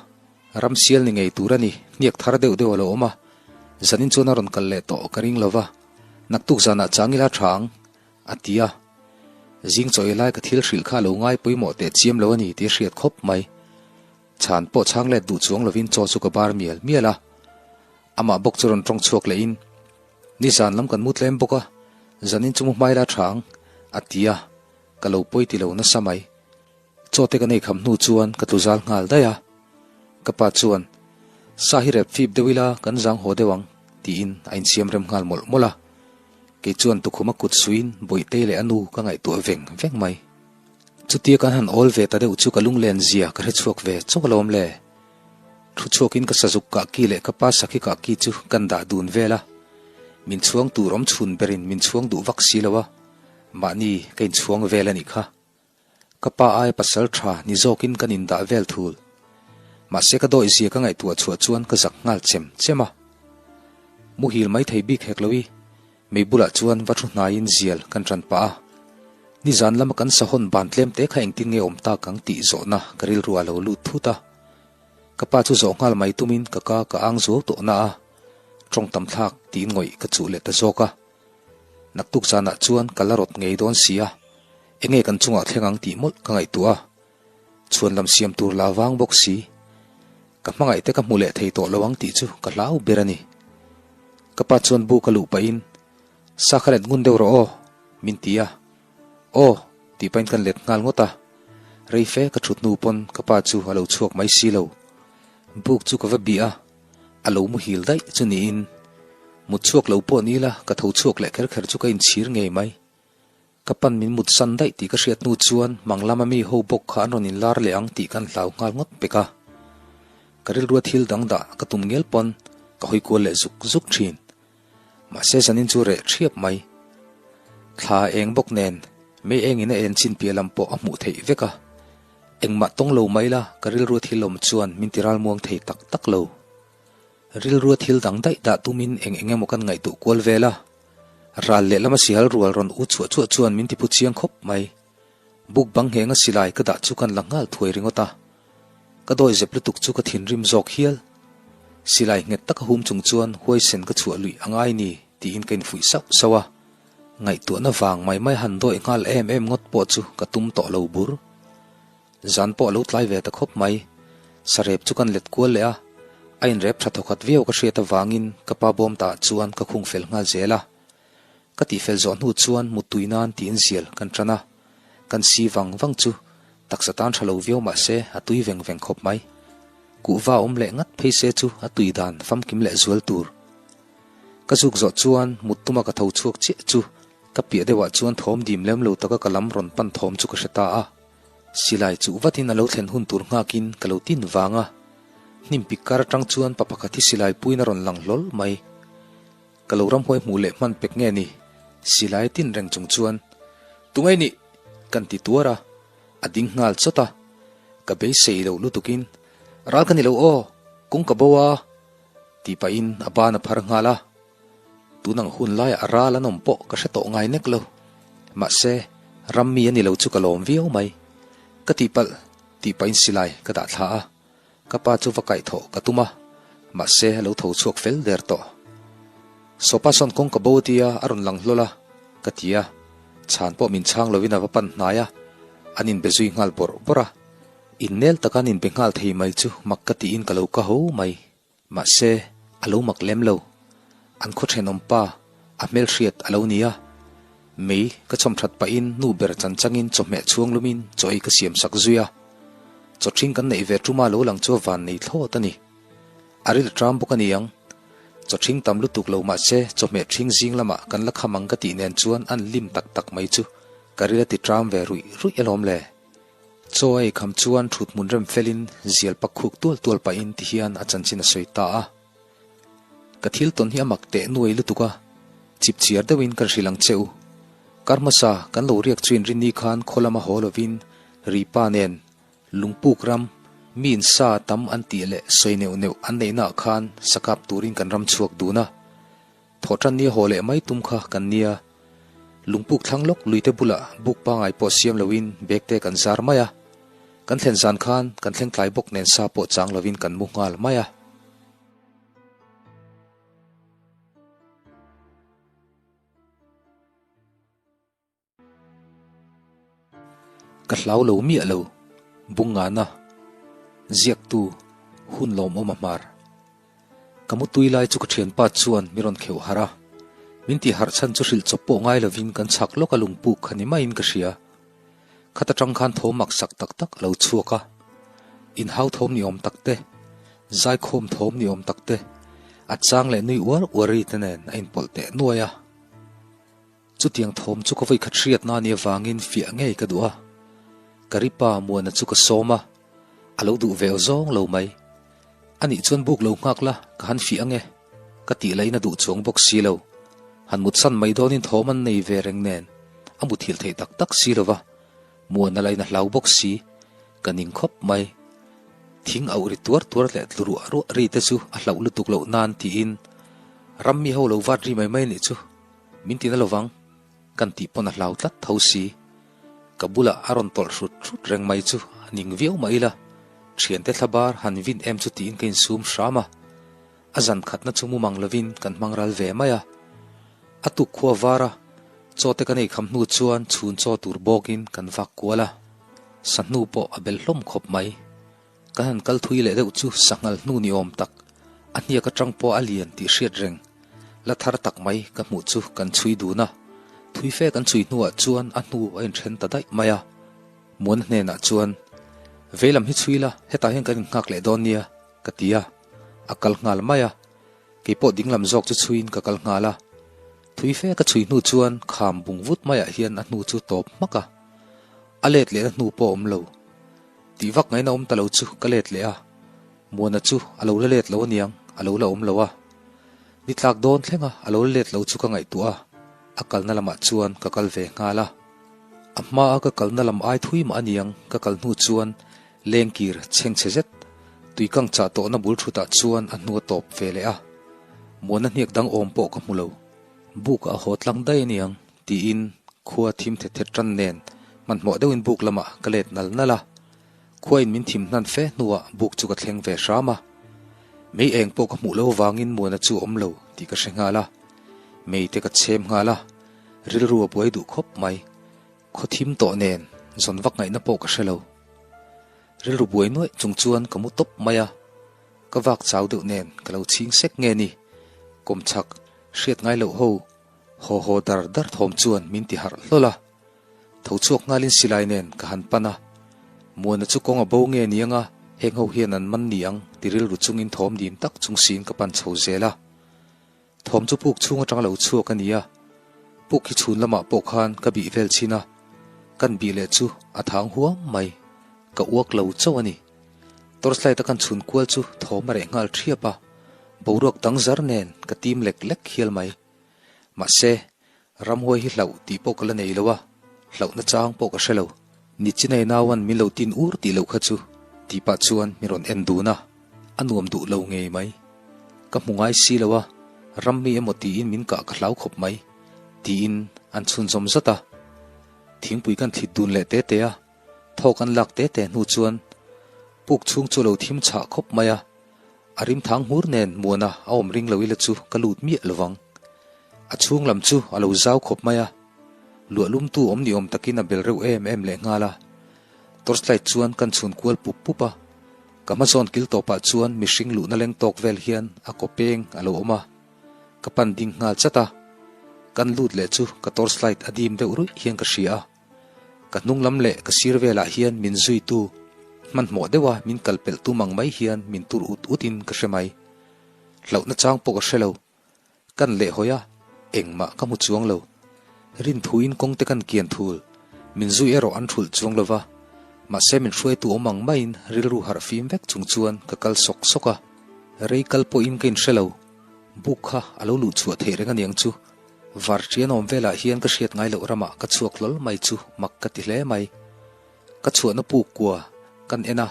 ram sial ni ngei tur a ni, hniak thar deuh deuh a lo awm a, zanin chuan a rawn kal leh tawh ka ring lo va, naktuk zanah chang ila tha ang, a ti a. Zing chaw ei lai ka thil hrilh kha a lo ngai pawimawh teh chiam lo a ni tih a hriat khawp mai. Chhan pawh chhang let duh chuang lovin chaw chu ka bar mial mial a. Amah bawk chu rawn tawng chhuak lehin, Nizan lam kan mu tlem bawk a, zanin chu mu hmai la tha ang, a ti a, ka lo pawi ti lo nasa mai. Chaw te ka nei kham hnu chuan ka tlu zal nghal daih a, ka pa chuan, Sa hi rep fip deuh ila kan zang haw deuh ang, tiin a insiam rem nghal mawlh mawlh a. Kei chuan tukhuma kut suiin Bawihtei leh a nu ka ngaihtuah veng veng mai. Chutia kan han awl ve ta deuh chu ka lunglen zia ka hre chhuak ve chawk alawm le. Thu chhuakin ka sazuk kah ki leh ka pa sakhi kah ki chu kan dah dun vel a, min chhuang tur awm chhun berin min chhuang duh vak si lo a, mahni ka inchhuang vel a nih kha. Ka pa aia pasal tha ni zawkin kan indah vel thul. Mahse ka dawih zia ka ngaihtuah chhuah chuan ka zak nghal chem chem a. Muhil mai thei bik hek lo i, mei bulah chuan va thu hnaiin zial kan tan pah a. Nizan lama kan sahawn ban tlem te kha engtin nge awm tak ang tih zawhna ka rilru a lo lut thut a. Ka pa chu zawh nghal mai tumin ka ka ka ang zuau tawh na a, tawng tam thlak tiin ngawih ka chuh leh ta zawk a. Naktuk zanah chuan ka la rawt ngei dawn si a, enge kan chungah thleng ang tih mawlh ka ngaihtuah a, chhuan lam siam tur la vang bawk si. Ka hmangaih te ka hmu leh thei tawh lo ang tih chu ka hlau ber a ni. Ka pa chuan bu ka luh pahin, Sa kha let ngun deuh rawh aw, min ti a. Aw, tih pahin kan let nghal ngawt a. Rei fe ka thut hnu pawn ka pa chu a lo chhuak mai si lo. Buk chu ka va bih a. A lo muhil daih chu niin mut chhuak lo pawh ni ila ka tho chhuak leh kher kher chu ka inchhir ngei mai. Ka pan min mut san daih tih ka hriat hnu chuan mang lama mi ho bawk kha an rawn inlar leh ang tih kan hlau nghal ngawt pek a. Ka rilrua thil dang dah ka tum ngel pawn ka hawi kual leh zuk zuk thin. Mahse zanin chu reh thiap mai. Thla eng bawk nen mei engin a en chin piah lam pawh a hmuh theih vek a. Engmah tawng lo mai la, ka rilrua thil awm chuan min ti ralmuang thei tak tak lo. Rilrua thil dang daih dah tumin eng eng emaw kan ngaihtuah kual vel a. Ral lehlama sihal rual rawn u chhuah chuah chuan min ti phu chiang khawp mai. Buk bang nghenga silai ka dah chu kan la nghal thuai ringawt a. Ka dawi zep lutuk chu ka thinrim zawk hial. Silai nghet taka hum chung chuan huaisen ka chhuah luih a ngai ni tiin ka infuih sauh sauh a. Ngaihtuahna vang mai mai han dawih nghal em em ngawt pawh chu ka tum tawh lo bur. Zan pawh a lo tlai ve ta khawp mai. Sarep chu kan let kual leh a, a inrep tha thawkhat viau ka hriat avangin ka pa bawm ta ah chuan ka khung fel nghal zel a. Ka tihfel zawh hnu chuan muttui nan tiin zial kan tan a, kan si vang vang chu taksa tan tha lo viau mah se a tui veng veng khawp mai. Kuhva awm leh ngat phei se chu a tui dan famkim leh zual tur. Ka zuk zawh chuan mut tuma ka tho chhuak chiah chu ka piah deuhah chuan thawm dim lem lo taka ka lam rawn pan thawm chu ka hre ta a. Silai chuh vatin a lo thlen hun tur nghakin ka lo tin vang a. Hnim pik kar atang chuan pa pakhat hi silai puiin a rawn lang hlawl mai. Ka lo ramhuai hmuh leh hman pek nge ni? Silai tin reng chung chuan, Tungai nih! kan ti tuar a, a ding nghal chawt a. Ka beisei loh lutukin, Ral ka ni lo aw, kawng ka bo a! Tih pahin a ban a phar nghal a. Tun ang hun laiah ral an awm pawh ka hre tawh ngai nek lo. Mahse, ram mi a ni lo chu ka lawm viau mai. Ka tihpalh tih pahin silai ka dah thla a. Ka pa chu va kaihthawh ka tum a, mahse a lo tho chhuak fel der tawh. Sawpa sawn kawng ka bo a tia a rawn lang hlawl a, ka ti a. Chhan pawh min chhang lovin a va pan hnai a, an inbe zui nghal bawrh bawrh a. Innel taka an inbe nghal thei mai chu mak ka tiin ka lo ka ho mai. Mahse, a lo mak lem lo. An khaw thenawm pa, a hmelhriat a lo ni a. Mei ka chhawm that pahin nu ber chan changin chawhmeh chhuang lumin chaw ei ka siam sak zui a. Chaw ṭhing kan neih ve ṭuma lo lang chu a van nei thlawt a ni. A ril ṭam bawk a ni ang. Chaw ṭhing tam lutuk lo mahse chawhmeh ṭhing zing lamah kan la kham ang ka tih nen chuan an lim tak tak mai chu ka ril a ti ṭam ve ruih ruih alawm le. Chaw a ei kham chuan ṭhut hmun rem felin zial pak khuk tual tual pahin ti hian a chanchin a sawi ta a. Ka thil tawn hi a mak teh nuai lutuk a, chip chiar deuhin kan hrilh ang che u. Kar hmasa kan lo riak chu inrinni khan khaw lama haw lovin Ripa nen Lungpuk ram mi in sa tam an tih leh sawi neuh neuh an neihnaah khan sakap turin kan ram chhuak dun a. Thawhtanni a haw leh mai tum kha kan nia. Lungpuk thlang lawk luite bulah buk pangai pawh siam loin bag te kan zar mai a. Kan thlen zan khan kan thleng tlai bawk nen sa pawh chang lovin kan mu nghal mai a. Ka hlau lo miah lo, Bungngana, ziaktu, hun lawmawm a hmar. Ka mutui lai chu ka thianpa chuan mi rawn kheuh harh a, min tih harh chhan chu hrilh chawp pawh ngai lovin kan chhak lawk a lungpuk kha ni maiin ka hria. Khat atang khan thawm mak sak tak tak a lo chhuak a, inhau thawm ni awm tak te, zaikhawm thawm ni awm tak te, a chang leh nui uar uar ri te nen a inpawlh teh nuai a. Chutiang thawm chu ka vawikhat hriatna a nih avangin fiah ngei ka duh a, ka ripa Muana chu ka sawm a, a lo duh ve zawng lo mai. Anih chuan buk lo nghak la, ka han fiah ange, ka tih lain a duh chuang bawk si lo. Han mutsan mai dawnin thawm an nei ve reng nen, a muthilh theih tak tak si lo va, Muana lain a hlau bawk si, ka ning khawp mai. Thing auh ri tuar tuar leh tlu ruah ruah ri te chu a hlauh lutuk loh nan tiin ram mi ho lo vat ri mai mai nih chu. Min tina lovang, kan tih pawn a hlau tlat tho si. Ka bulah a rawn tawlh hrut hrut reng mai chu a ning viau mah ila, thiante thlabar han vin em chu tiin ka insum hram a. A zan khatna chu mumang lovin kan hmang ral ve mai a. A tuk khua var a, chaw te kan ei kham hnu chuan chhun chaw tur bawkin kan vak kual a. Sahnu pawh a bel hlawm khawp mai. Kan han kal thui leh deuh chu sanghal hnu ni awm tak, a hniak atang pawh a lian tih hriat reng, la thar tak mai ka hmuh chu kan chhui dun a. Thui fe kan chhui hnuah chuan a hnu a inthen ta daih mai a. Muana hnenah chuan, Veilam hi chhui la, hetah hian kan innghak leh dawn nia, ka ti a. A kal nghal mai a. Keipawh dinglam zawk chu chhuiin ka kal nghal a. Thui fe ka chhui hnu chuan kham bung vut maiah hian a hnu chu tawp hmak a. A let lehna hnu pawh a awm lo. Tih vak ngaihna awm ta lo chu ka let leh a, Muana chu a lo la let lo aniang, a lo la awm lo a. Ni tlak dawn thleng a, a lo la let lo chu ka ngaihtuah a, a kalna lamah chuan ka kal ve nghal a. A hmaa ka kalna lam ai thui mah aniang ka kal hnu chuan lengkir chhengchhe zet, tuikang chah tawhna bul thutah chuan a hnu a tawp ve leh a. Muana hniak dang awm pawh ka hmu lo. Buk a haw tlang daih aniang tiin khua thim thet thet tan nen hmanhmawh deuhin buk lamah ka let nal nal a. Khuain min thim hnan fe hnuah buk chu ka thleng ve hram a. Mei eng pawh ka hmuh lo vangin Muana chu a awm lo tih ka hre nghal a. Mei te ka chhem nghal a, rilru a buai duh khawp mai. Khaw thim tawh nen zawn vak ngaihna pawh ka hre lo. Rilru buai nuaih chung chuan ka mu tawp mai a. Ka vak chau deuh nen ka lo chhing sek nge ni? Kawmchhak hriat ngai loh ho Haw haw dar dar thawm chuan min ti harh hlawl a, tho chhuak nghalin silai nen ka han pan a. Muana chu kawng a bo nge ni anga heng ho hian an man ni ang ti rilru chungin thawm dim tak chung siin ka pan chho zel a. Thawm chu puk chhung atanga lo chhuak a ni a, puk hi chhun lamah pawh khan ka bih vel chhin a, kan bih leh chu a thang huam mai, ka uak lo chauh a ni. Torchlight a kan chhun kual chu thawm a reh nghal thiap a, boruak dang zar nen ka tim lek lek hial mai. Mahse, ramhuai hi hlauh tih pawh ka la nei lo a, hlauhna chang pawh ka hre lo. Nichinai nauan min lo tin ur tih loh kha chu tih pah chuan min rawn en dun a, a nuam duh lo ngei mai. Ka hmu ngai si lo a, ram mi emaw tiin min kah ka hlau khawp mai, tiin an chhunzawm zat a. Thingpui kan thlit dun leh te te a, thawk an lak te te hnu chuan puk chhung chu a lo thim chhah khawp mai a, A rim thang hmur nen Muana a awm ring lo ila chu ka lut miah lovang. A chhung lam chu a lo zau khawp mai a, luah lumtu awm ni awm takin a bel reuh em em leh nghal a. Torchlight chuan kan chhun kual pup pup a, ka hmazawn kil tawpah chuan mihring luhna leng tawk vel hian a kaw peng a lo awm a, ka pan ding nghal chat a. Kan lut leh chu ka torchlight a dim deuh ruih hian ka hria a. Ka hnung lam leh ka sir velah hian min zuitu hmanhmawh deuha min kal pelh tum ang mai hian min tur ut ut in ka hre mai. Hlauhna chang pawh ka hre lo. Kan leh hawi a, engmah ka hmu chuang lo. Rinthuin kawng te kan kian thul, min zui erawh an thulh chuang lo va. Mahse min hruaitu awm ang maiin rilru harh fim vek chung chuan ka kal sawk sawk a. Rei kal pawhin ka inhre lo. Buk kha a lo luh chhuah theih reng aniang chu. Varṭian awm velah hian ka hriat ngai loh ramah ka chhuak hlawl mai chu mak ka ti hle mai. Ka chhuahna puk kua kan en a,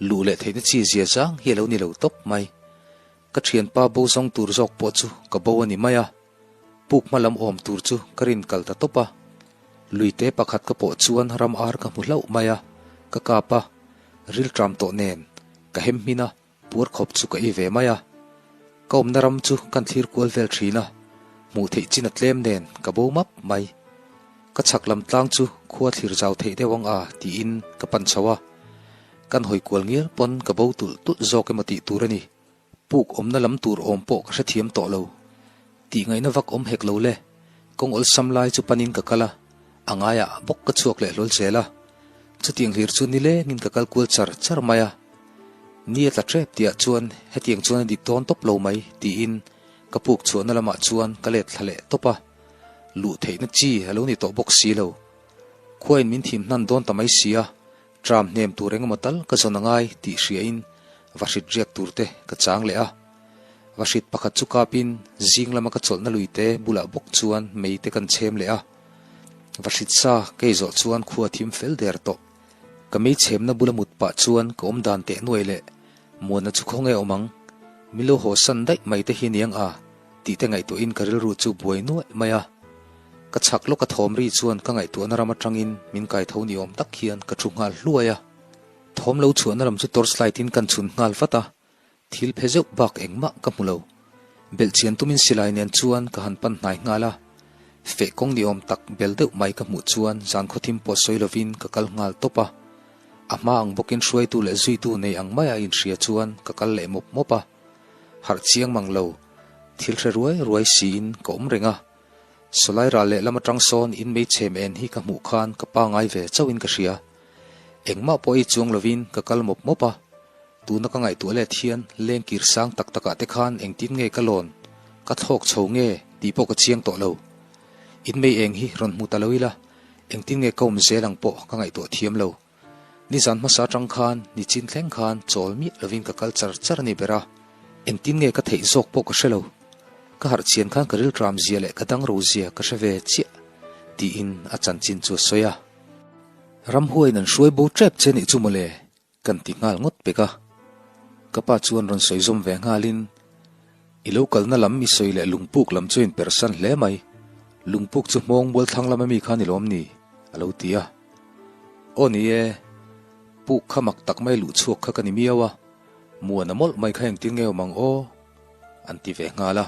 luh leh theihna chi zia zang hi a lo ni lo tawp mai. Ka thianpa bo zawng tur zawk pawh chu ka bo a ni mai a, puk hma lam awm tur chu ka rin kal ta tawp a. Luite pakhat ka pawh chuan ram ar ka hmu hlauh mai a, ka kap a, rilṭam tawh nen ka hem hmin a, puar khawp chu ka ei ve mai a. Ka awmna ram chu kan thlir kual vel thin a, hmuh theih chin a tlem nen ka bo map mai. Ka chhak lam tlang chu khua thlir zau theih deuh ang a tiin ka pan chho a. Kan hawi kual ngial pawn ka bo tulh tulh zawk emaw tih tur a ni. Puk awmna lam tur awm pawh ka hrethiam tawh lo. Tih ngaihna vak awm hek lo le. Kawng awlsam lai chu panin ka kal a, a ngaiah bawk ka chhuak leh hlawl zel a. Chutiang hlir chu nilengin ka kal kual char char mai a. Ni a tla tep tihah chuan hetiang chuan a dik dawn tawp lo mai tiin ka puk chhuahna lamah chuan ka let thla leh tawp a. Luh theihna chi a lo ni tawh bawk si lo. Khuain min thim hnan dawn ta mai si a, Tram hnem tur engemaw tal ka zawn a ngai tih hriain vahrit riak tur te ka chang leh a. Vahrit pakhat chu kapin zing lama ka chawlhna lui te bulah bawk chuan mei te kan chhem leh a. Vahrit sa kei zawh chuan khua thim fel der tawh. Ka mei chhemna bula mut pah chuan ka awm dan teh nuai leh muanna chu khawnge awm ang? Min lo haw san daih mai te hi niang a tih te ngaihtuahin ka rilru chu buai nuaih mai a. Ka chhak lawk a thawm ri chuan ka ngaihtuahna ram atangin min kai tho ni awm tak hian ka thu nghal hluai a. Thawm lo chhuahna lam chu torch light in kan chhun nghal vat a, thil phe zeuh bak engmah ka hmu lo. Belhchian tumin silai nen chuan ka han pan hnai nghal a, feh kawng ni awm tak bel deuh mai ka hmuh chuan zan khawthim pawh sawi lovin ka kal nghal tawp a. A hma ang bawkin hruaitu leh zuitu nei ang maia inhria chuan ka kal leh mawp mawp a. Harh chiang mang lo, thil hre ruai ruai siin ka awm reng a. Sawlai ral leh lam atang sawn in mei chhem en hi ka hmuh khan ka pangai ve chauhin ka hria. Engmah pawh ei chuang lovin ka kal mawp mawp a. Tuna ka ngaihtuah let hian lengkir sang tak takah te khan engtin nge ka lawn, ka thlawk chho nge tih pawh ka chiang tawh lo. In mei eng hi rawn hmu ta lo ila, engtin nge ka awm zel ang pawh ka ngaihtuah thiam lo. Nizan hmasa atang khan nichin thleng khan chawl miah lovin ka kal char char a ni ber a, engtin nge ka theih zawk pawh ka hre lo. Ka harh chian khan ka rilram zia leh ka dangro zia ka hre ve chiah, tiin a chanchin chu a sawi a. Ramhuaiin an hruai bo tep che nih chu mawle, kan ti nghal ngawt pek a. Ka pa chuan rawn sawi zawm ve nghalin, I lo kalna lam i sawi leh lungpuk lam chu inpersan hle mai, lungpuk chu hmawng mual thlang lam ami kha ni lawm ni? a lo ti a. Aw ni e, puk kha mak tak mai luh chhuak kha ka ni miau a, muan a mawlh mai kha engtin nge awm ang aw? an ti ve nghal a.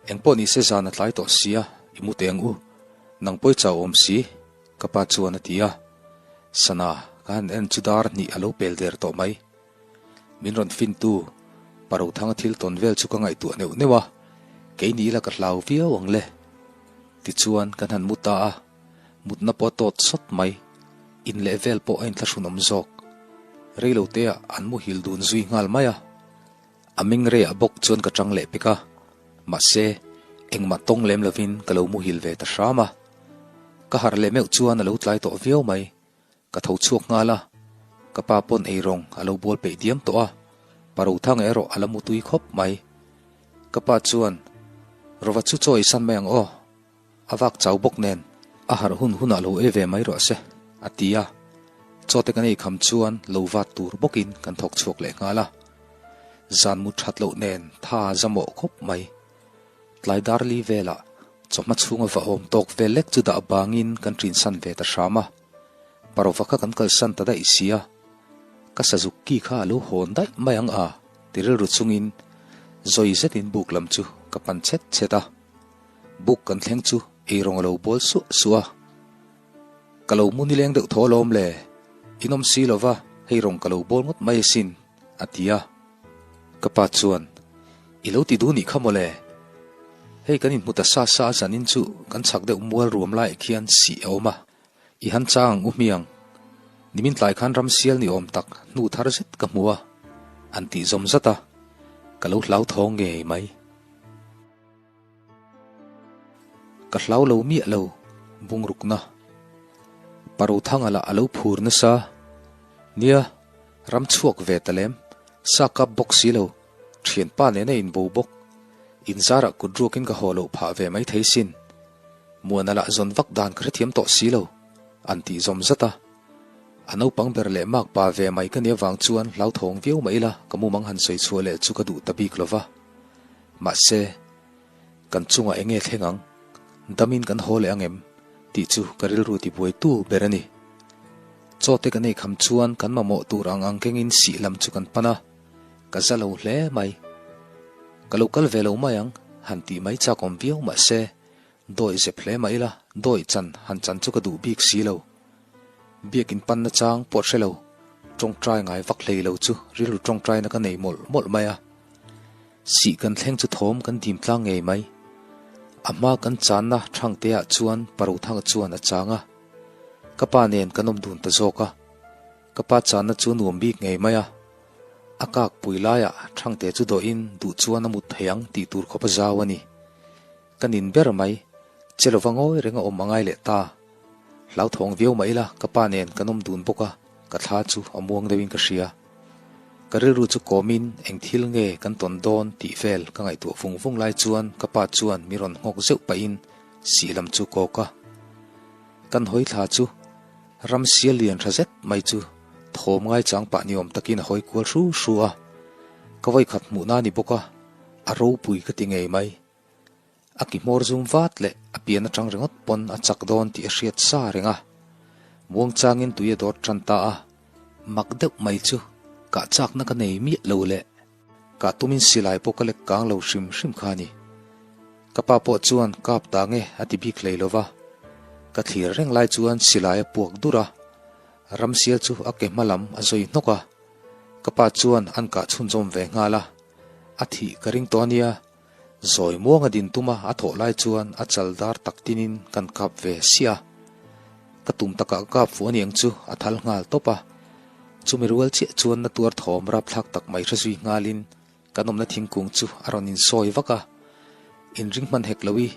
Engpawh ni se zan a tlai tawh sia, i mu teh ang u, nang pawi chau awm si, ka pa chuan a ti a. Sana, ka han en chu dar hnih a lo pel der tawh mai. Min rawn fintu, Parothanga thil tawn vel chu ka ngaihtuah neuh neuh a, kei ni ila ka hlau viau ang le. Tichuan kan han mu ta a. Mutna pawh a tawt sawt mai. In leh vel pawh a inthlahrun awm zawk. Reilo te ah an muhil dun zui nghal mai a. A meng reiah bawk chuan ka tang leh pek a. Mahse, engmah tawng lem lovin ka lo muhil ve ta hram a. Ka harh leh meuh chuan a lo tlai tawh viau mai. Ka tho chhuak nghal a. Ka pa pawn eirawng a lo bual peih diam tawh a. Parothanga erawh a la mutui khawp mai. Ka pa chuan, Rova chu chaw ei san mai ang aw. A vak chau bawk nen a harh hun hunah lo ei ve mai rawh se, a ti a. Chaw te kan ei kham chuan lo vat tur bawkin kan thawk chhuak leh nghal a. Zan mu that loh nen tha a zamawh khawp mai. Tlai dar li velah chawhma chhunga va awm tawk vel lek chu dah bangin kan ṭinsan ve ta hram a. Parova kha kan kalsan ta daih si a, ka sazuk ki kha a lo hawn daih mai ang a ti rilru chungin zawi zetin buk lam chu ka pan chhet chhet a. Buk kan thleng chu eirawng a lo bawl suah suah a, ka lo mu nileng deuh thaw alawm le, in awm si lova hei rawng ka lo bawl ngawt mai asin, a ti a. Ka pa chuan, I lo ti duh nih kha mawle? Hei kan inhmu ta sa sa a zanin chu kan chhak deuh mual ruam laiah khian sih a awm a, i han chang ang u hmiang. Nimin tlai khan ram sial ni awm tak hnu thar zet ka hmu a, an tih zawm zat a, ka lo hlauthawng ngei mai. Ka hlau lo miah lo, bungrukna. Parothanga lah a lo phur nasa. Nia, ram chhuak ve ta lem, sa kap bawk si lo, thianpa nena inbo bawk. Inzarah kut ruakin ka haw loh phah ve mai thei sin. Muana lah zawn vak dan ka hrethiam tawh si lo, an tih zawm zat a. A naupang ber leh mak pa ve mai ka nih avang chuan hlauthawng viau mah ila ka mumang han sawi chhuah leh chu ka duh ta bik lo va. Mahse, kan chungah eng nge thleng ang? Damin kan haw leh ang em? tih chu ka rilru tibuaitu ber a ni. Chaw te kan ei kham chuan kan mamawh tur ang ang kengin sih lam chu kan pan a, ka za lo hle mai. Ka lo kal ve lo mai ang, han tih mai chak awm viau mahse, dawi zep hle mah ila, dawi chan han chan chu ka duh bik si lo. Biakin pan nachang pawh hre lo, tawngtai ngai vak hlei lo chu rilru tawngtaina ka nei mawlh mawlh mai a. Sih kan thleng chu thawm kan dim tlang ngei mai. A hma kan channa Thangte ah chuan Parothanga chuan a chang a. Ka pa nen kan awm dun ta zawk a. Ka pa channa chu nuam bik ngei mai a. A kak pui laiah Thangte chu dawhin duh chuan a mut thei ang tih tur khawp a zau a ni. Ka nin ber mai, che lova ngawi reng a awm a ngai leh ta. Hlauthawng viau mah ila ka pa nen kan awm dun bawk a, ka thla chu a muang deuhin ka hria. Ka rilru chu kawmin eng thil nge kan tawn dawn tih vel ka ngaihtuah vung vung lai chuan ka pa chuan mi rawn nghawk zeuh pahin sih lam chu kawk a. Kan hawi thla chu ram sial lian tha zet mai chu thawm ngaichang pah ni awm takin a hawi kual hru hru a. Ka vawikhat hmuhna a ni bawk a, a ropui ka ti ngei mai. A ki hmawr zum vat leh a pian atang ringawt pawn a chak dawn tih a hriat sa reng a. Muangchangin tui a dawt tan ta a, mak deuh mai chu kah chakna ka nei miah lo leh kah tumin silai pawh ka lek kang lo hrim hrim kha a ni. Ka pa pawh chuan kap ta nge a ti bik hlei lo va, ka thlir reng lai chuan silai a puak dur a, ramsial chu a ke hma lam a zawi hnawk a, ka pa chuan an kah chhunzawm ve nghal a, a thih ka ring tawh a nia. Zawi muang a din tum a, a thawh lai chuan a chal dar tak tinin kan kap ve siah a. Ka tum takah ka kap fuh aniang chu a thal nghal tawp a. Chumi rual chiah chuan na tuar thawm rapthlak tak mai hre zui nghalin kan awmna thingkung chu a rawn insawi vak a. Inring hman hek lo i,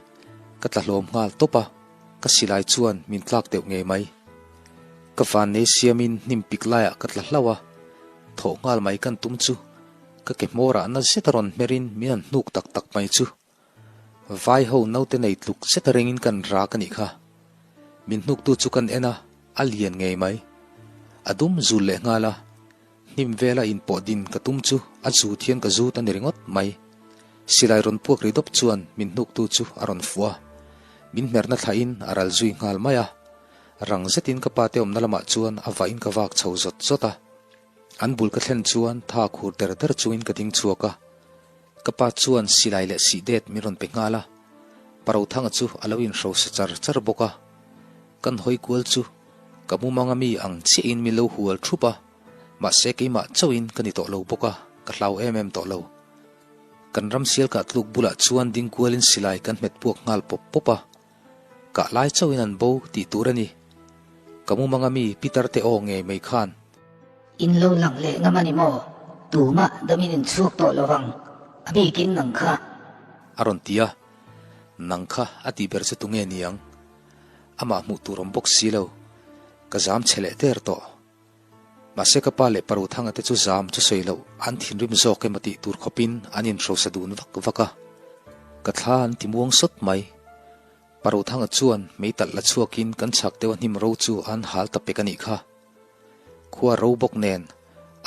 ka tla hlawm nghal tawp a, ka silai chuan min tlak deuh ngei mai. Ka vannei siamin hnim pik laiah ka tla hlauh a, thawh nghal mai kan tum chu Ka ke hmawrah na zet a rawn hmerin min han hnuk tak tak mai chu. Vai ho naute nei tluk zet a ringin kan rak a nih kha. Min hnuktu chu kan en a, a lian ngei mai. A dum zul leh nghal a, hnim vela inpawh din ka tum chu a zut hian ka zut a ni ringawt mai. Silai rawn puak ri dawp chuan min hnuktu chu a rawn fuh a, min hmerna thlahin a ral zui nghal mai a. Rang zetin ka pate awmna lamah chuan a vahin ka vak chho zawt zawt a. An bul ka thlen chuan tha khur der der chungin ka ding chhuak a, ka pa chuan silai leh sih det min rawn pe nghal a, Parothanga chu a lo inhrosa char char bawk a, kan hawi kual chu ka mumanga mi ang chiahin min lo hual thup a, mahse keimah chauhin ka ni tawh lo bawk a, ka hlau em em tawh lo. Kan ram sial kah tluk bulah chuan ding kualin silai kan hmet puak nghal pawp pawp a, Kah lai chauhin an bo tih tur a ni. Ka mumanga mi Peter te aw ngei mai khan. In lo lang leh ngam a ni maw? Tumah damin in chhuak tawh lo vang, a bikin nang kha. A rawn ti a, Nang kha a tih ber chu tunge ni ang? Amah hmuh tur awm bawk si lo, ka zam chhe leh der tawh. Mahse ka pa leh Paruthanga te chu zam chu sawi loh an thinrim zawk emaw tih tur khawpin an inhrosa dun vak vak a. Ka thla an ti muang sawt mai. Paruthanga chuan meitalh la chhuakin kan chhak deuh a hnim ro chu an hal ta pek a nih kha. Khua ro bawk nen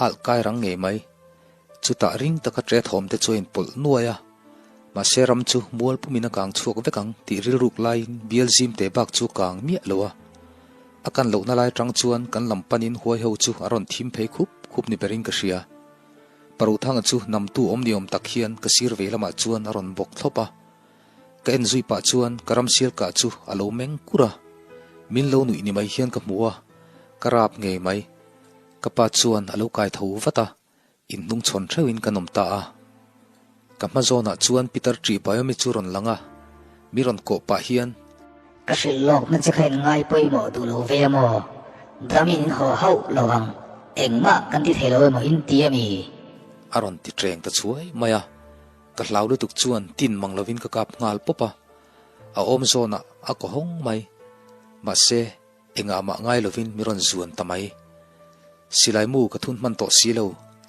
alh kai rang ngei mai. Chutah ring taka ṭe thawm te chu a inpawlh nuai a. Mahse ram chu mual pumin a kang chhuak vek ang tih rilruk laiin bial zim te bak chu kang miah lo a. A kan lohna lai tang chuan kan lam panin huai ho chu a rawn thim phei khup khup ni berin ka hria. Paruthanga chu namtu awm ni awm tak hian ka sir vei lamah chuan a rawn bawk thlawp a. Ka en zui pah chuan ka ram sial kah chu a lo meng kur a. Min lo nuih ni mai hian ka hmu a, ka rap ngei mai. Ka pa chuan a lo kai tho vat a, inhnung chhawn theuhin kan awm ta a. Ka hma zawnah chuan Peter Ṭihbaiomi chu rawn lang a. Mi rawn kawh pah hian. Ka hrilh lawkna che kha in ngai pawimawh duh lo ve a maw? Dam in haw hauh lo ang, engmah kan ti thei lo emaw in ti a mi? A rawn ti ṭeng ta chhuai mai a, ka hlau lutuk chuan tin mang lovin ka kap nghal pawp a, a awm zawnah a kaw hawng mai. Mahse, engah mah ngai lovin mi rawn zuan ta mai. Silai mu ka thun hman tawh si lo,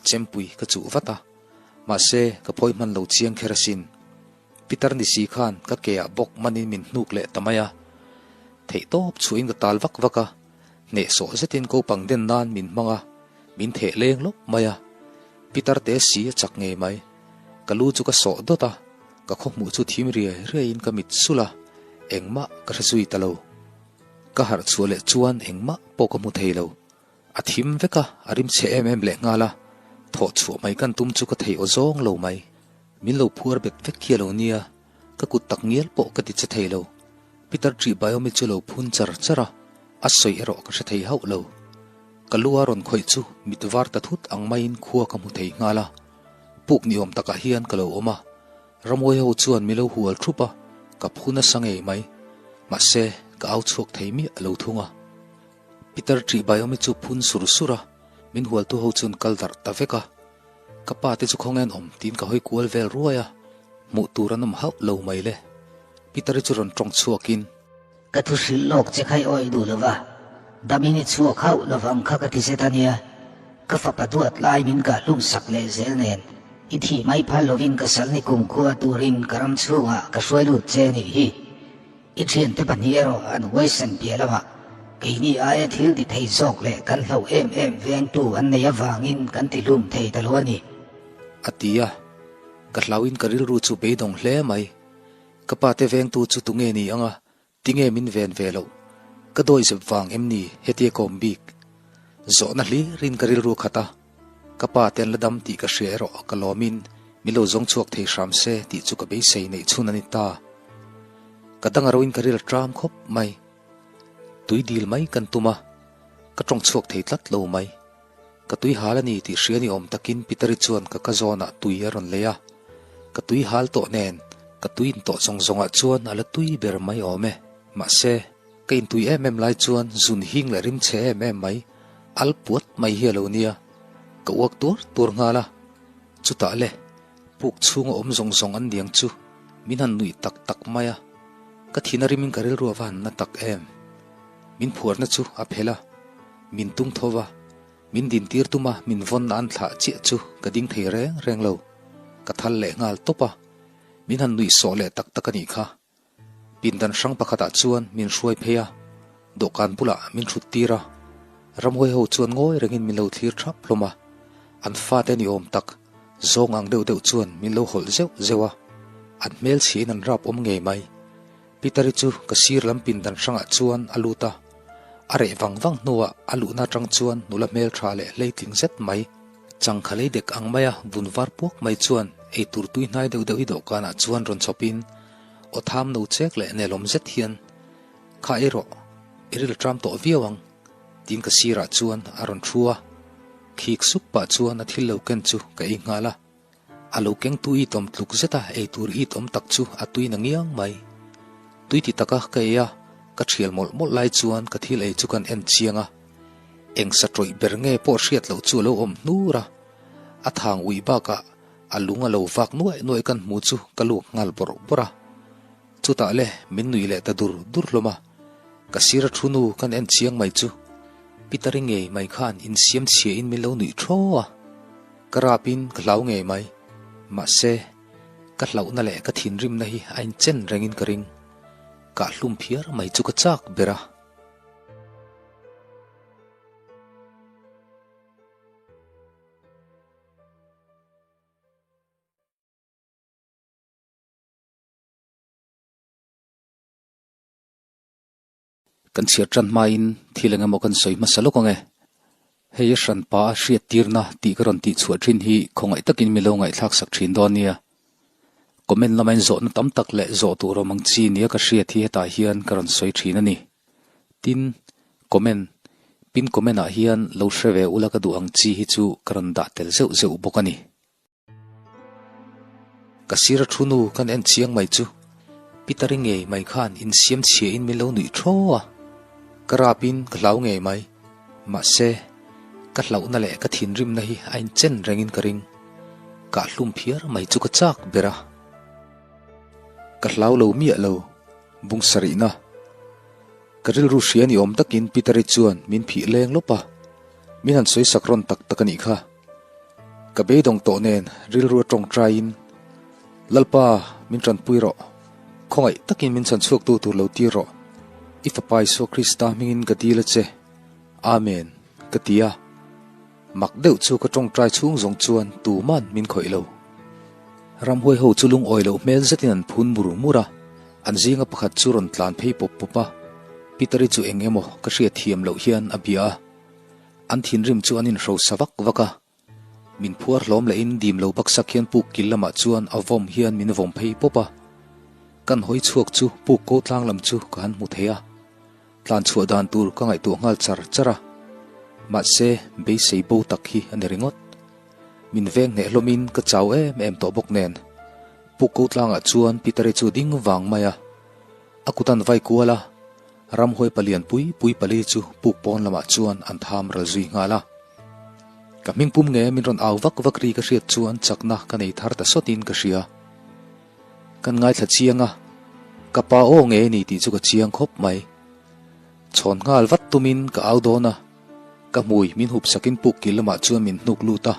chempui ka chuh vat a, mahse ka phawi hman lo chiang kher asin. Pitar ni si khan ka ke ah bawk manin min hnuk leh ta mai a, theih tawp chhuahin ka tal vak vak a, hnehsawh zetin kopang den nan min hmang a, min theh leng lawp mai a. Pitar te si a chak ngei mai. Ka lu chu ka sawh dawt a, ka khawhmuh chu thim riai riaiin ka mit sulh a, engmah ka hre zui ta lo. Ka harh chhuah leh chuan engmah pawh ka hmu thei lo. A thim vek a, a rim chhe em em leh nghal a, thawh chhuah mai kan tum chu ka thei aw zawng lo mai. Min lo phuar bet vek hi a lo nia, ka kut tak ngial pawh ka ti che thei lo. Peter ṭih Baiomi chu lo phun char char a, a sawi erawh ka hre thei hauh lo. Ka lu a rawn khawih chu mit var ta thut ang maiin khua ka hmu thei nghal a, puk ni awm takah hian ka lo awm a, Ramhuai ho chuan mi lo hual thup a, ka phu nasa ngei mai. Mahse, ka au chhuak thei miah a lo thung a. Peter ṭih Baiomi chu phun sur sur a, min hualtu ho chuan kal darh ta vek a. Ka pa te chu khawnge an awm tiin ka hawi kual vel ruai a, hmuh tur an awm hauh lo mai le. Peter-i chu rawn tawng chhuakin. Ka thu hrilh lawk che kha i awih duh lo va, damin i chhuak hauh lovang kha ka ti zet a nia. Ka fapa duat lai min kah hlum sak leh zel nen, i thih mai phal lovin ka sal ni kumkhua turin ka ram chhungah ka hruai lut che a nih hi. I thiante pahnih erawh an huaisen piah lamah keini aia thil ti thei zawk leh kan hlauh em em vengtu an nei avangin kan ti hlum thei ta lo a ni. A ti a, ka hlauhin ka rilru chu beidawng hle mai. Ka pa te vengtu chu tunge ni anga tinge min ven ve loh? Ka dawi zep vang em ni hetia ka awm bik? Zawhna hlirin ka rilru khat a, ka pa te an la dam tih ka hria erawh ka lawmin min lo zawng chhuak thei hram se tih chu ka beisei neih chhun a ni ta. Ka dang aroin ka ril tram khawp mai. Tui dil mai kan tum a, ka tawng chhuak thei tlat lo mai. Ka tui hal a ni tih hria ni awm takin Peter-i chuan ka ka zawnah tui a rawn lei a. Ka tui hal tawh nen, ka tui in tawh zawng zawngah chuan a la tui ber mai awm e. Mahse, ka intui em em lai chuan zun hing leh rim chhe em em mai, al puat mai hi a lo nia. Ka uak tuar tuar nghal a. Chutah le, puk chhunga awm zawng zawng an niang chu min han nuih tak tak mai a. Ka thin a rimin ka rilru a va han na tak em. Min phuarna chu a phelh a. Min tung tho va, min dintir tum a, min vawn an thlah chiah chu ka ding thei reng reng lo. Ka thal leh nghal tawp a, min han nuih sawh leh tak tak a nih kha. Pindan hrang pakhatah chuan min hruai phei a, dawhkan bulah min thut tir a. Ramhuai ho chuan ngawi rengin min lo thlir thap hlawm a, an fate ni awm tak, zawng ang deuh deuh chuan min lo hawlh zeuh zeuh a, an hmelchhiain an rap awm ngei mai. Peter-i chu ka sir lam pindan hrangah chuan a lut a, a reh vang vang hnuah a luhna atang chuan nula hmeltha leh hleitling zet mai, changkha lei dek ang maia vun var puak mai chuan eitur tui hnai deuh deuh hi dawhkanah chuan rawn chhawpin aw tham no chek leh nelawm zet hian, Kha ei rawh, i ril tram tawh viau ang, tiin ka sirah chuan a rawn thu a, khik sup pah chuan a thil lo ken chu ka ei nghal a. A lo kengtu it awm tluk zeta eitur it awm tak chu a tui na ngiang mai. Tui ti taka ka ei a, ka thial mawlh mawlh lai chuan ka thil ei chu kan en chiang a. Eng sa tawih ber nge pawh hriat loh chu a lo awm hnur a. A thang uih bakah a lung a lo vak nuaih nuaih kan hmu chu ka luak nghal bawrh bawrh a. Chutah le min nuih leh ta dur dur hlawm a. Ka sir a thu nu kan en chiang mai chu Peter-i ngei mai khan insiam chhia in min lo nuih thaw a. Ka rap in ka hlau ngei mai. Mahse, ka hlauhna leh ka thinrimna hi a inchen rengin ka ring. Kah hlum phiar mai chu ka chak ber a. Kan chhiar tan hmain thil eng emaw kan sawi hmasa lawk ang e. Hei a hran pa a hriattirna tih ka rawn tih chhuah thin hi khawngaih takin mi lo ngaihthlak sak thin dawn nia. Comment lama in zawhna tam tak leh zawh tur awm ang chi nia ka hriat hi hetah hian ka rawn sawi thin a ni. Tin, comment, pin comment ah hian lo hre ve ula ka duh ang chi hi chu ka rawn dah tel zeuh zeuh bawk a ni. Ka sir a thu nu kan en chiang mai chu. Pitari ngei mai khan insiam chhiain min lo nuih thaw a, ka rapin ka hlau ngei mai. Mahse, ka hlauhna leh ka thinrimna hi a inchen rengin ka ring. Kah hlum phiar mai chu ka chak ber a. Ka hlau lo miah lo, bung sarihna. Ka rilru hria ni awm takin Pitari chuan min phih leng lawp a, min han sawi sak rawn tak tak a nih kha. Ka beidawng tawh nen rilru a tawngtaiin, Lalpa, min tanpui rawh. Khawngaih takin min chhan chhuaktu tur lo tir rawh. I Fapa Isua Krista hmingin ka dil a che. Amen, ka ti a. Mak deuh chu ka tawngtai chhung zawng chuan tuman min khawih lo. Ramhuai ho chu lungawi loh hmel zetin an phun mur mur a, an zinga pakhat chu rawn tlan phei pawp pawp a, Peter-i chu eng emaw ka hriat thiam loh hian a bia a. An thinrim chu an inhro sa vak vak a, min phuar hlawm lehin dim lo baksak hian puk kil lamah chuan a vawm hian min vawm phei pawp a. Kan hawi chhuak chu puk ko tlang lam chu ka han hmu thei a, tlan chhuah dan tur ka ngaihtuah nghal char char a, mahse beisei bo tak hi a ni ringawt. Min veng hneh hlawmin ka chau em em tawh bawk nen puk ko tlangah chuan Peter-i chu ding vang mai a, a kut an vai kual a, Ramhuai palian pui pui pali chu puk pawn lamah chuan an tham ral zui nghal a. Ka hming pum nge min rawn au vak vak ri ka hriat chuan chakna ka nei thar ta sawtin ka hria. Kan ngaithla chiang a, ka pa aw nge ni tih chu ka chiang khawp mai. Chhawn nghal vat tumin ka au dawn a, ka hmui min hup sakin puk kil lamah chuan min hnuk lut a.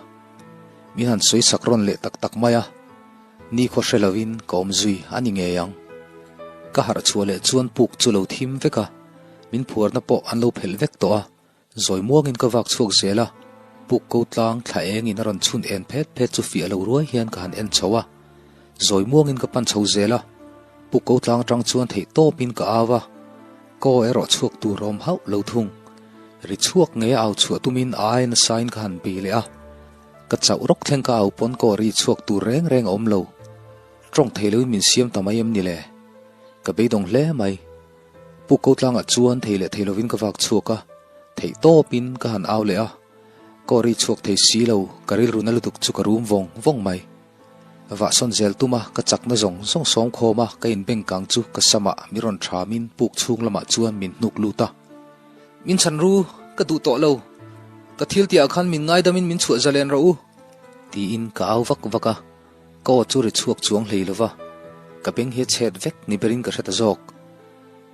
Min han sawi sak rawn leh tak tak mai a. Nikhaw hre lovin ka awm zui a ni ngei ang. Ka harh chhuah leh chuan puk chu lo thim vek a, min phuarna pawh an lo phelh vek tawh a, zawi muangin ka vak chhuak zel a, puk ko tlang thla engin a rawn chhun en phet phet chu fiah lo ruai hian ka han en chho a, zawi muangin ka pan chho zel a, puk ko tlang atang chuan theih tawpin ka au a, ka aw erawh chhuak tur a awm hauh lo thung. Ri chhuak ngei a au chhuah tumin a ai nasain ka han bei leh a. Ka chauh rawk thleng ka au pawn ka aw ri chhuak tur reng reng a awm lo. Tawng thei loin min siam ta mai em ni le? Ka beidawng hle mai. Pu Ko tlangah chuan thei leh thei lovin ka vak chhuak a, theih tawpin ka han au leh a. Ka aw ri chhuak thei si lo, ka rilru na lutuk chu ka rum vawng vawng mai. Vahsawn zel tuma ka chakna zawng zawng sawm khawm a, ka inbeng kang chu ka samah mi rawn thamin puk chhung lamah chuan min hnuk lut a. Min chhan ru, ka duh tawh lo. Ka thil tihah khan min ngaidamin min chhuah zalen rawh u. Tiin ka au vak vak a, ka aw chu ri chhuak chuang hlei lo va, ka beng hi a chhet vek ni berin ka hre ta zawk.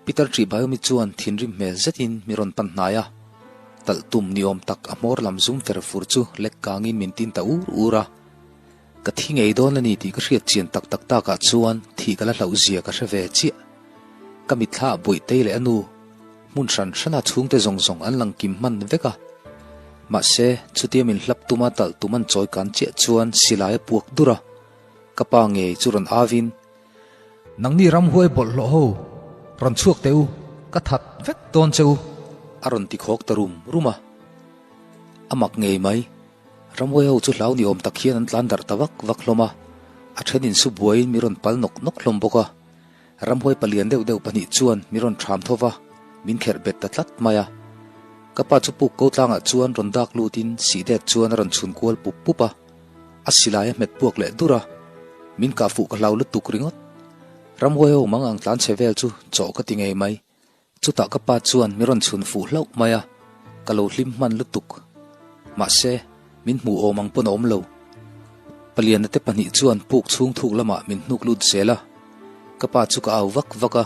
Peter Ṭihbaiomi chuan thinrim hmel zetin mi rawn pan hnai a, talh tum ni awm tak a hmawr lam zum fer fur chu lek kangin min tin ta ur ur a. Ka thi ngei dawn a ni tih ka hriat chian tak tak takah chuan thih ka la hlauh zia ka hre ve chiah. Ka mitthla ah Bawihtei leh a nu, hmun hran hrana chhungte zawng zawng an lang kim hman vek a. Mahse, chutia min hlap tuma talh tum an chawi kan chiah chuan silai a puak dur a, ka pa ngei chu rawn avin, Nangni ramhuai bawlhhlawh ho, rawn chhuak teh u, ka that vek dawn che u, a rawn ti khawk ta rum rum a. A mak ngei mai. Ramhuai ho chu hlau ni awm tak hian an tlan darh ta vak vak hlawm a, a then in su buaiin mi rawn pal nawk nawk hlawm bawk a. Ramhuai palian deuh deuh pahnih chuan mi rawn ṭham tho va, min kherh bet ta tlat mai a. Ka pa chu puk ko tlangah chuan rawn dak lutin sih det chuan a rawn chhun kual pup pup a, a silai a hmet puak leh dur a, min kah fuh ka hlau lutuk ringawt. Ramhuai ho mang ang tlan chhe vel chu chawh ka ti ngei mai. Chutah ka pa chuan mi rawn chhun fuh hlauh mai a, ka lo hlim hman lutuk. Mahse, min hmuh awm ang pawn a awm lo. Paliana te pahnih chuan puk chhung thuk lamah min hnuk lut zel a. Ka pa chu ka au vak vak a,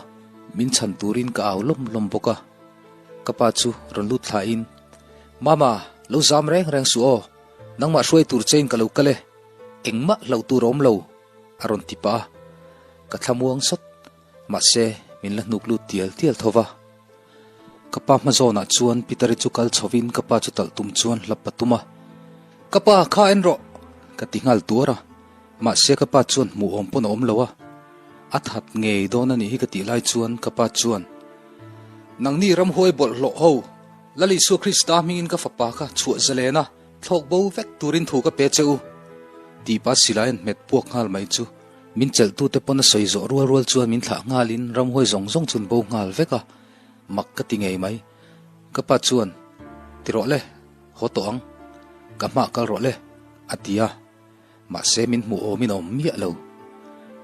min chhan turin ka au lawm lawm bawk a. Ka pa chu rawn lut thlain, Mama, lo zam reng reng suh aw, nangmah hruai tur chein ka lo kal e, engmah hlauh tur a awm lo, a rawn ti pah a. Ka thlamuang sawt. Mahse, min la hnuk lut tial tial tho va. Ka pa hma zawnah chuan Peter-i chu kal chhovin ka pa chu talh tum chuan hlap a tum a. Ka pa, kha en rawh! Ka ti nghal tuar a. Mahse, ka pa chuan hmuh awm pawn a awm lo a. A that ngei dawn a nih hi ka tih lai chuan ka pa chuan, Nangni ramhuai bawlhhlawh ho, Lal Isua Krista hmingin ka fapa kha chhuah zalen a, thlawk bo vek turin thu ka pe che u! Tih pa silai an hmet puak nghal mai chu. Min chelhtute pawn a sawi zawh rual rual chuan min thlah nghalin ramhuai zawng zawng chun bo nghal vek a, mak ka ti ngei mai. Ka pa chuan, Ti rawh le, haw tawh ang. Ka hmah kal rawh le, a ti a. Mahse min hmuh awmin a awm miah lo.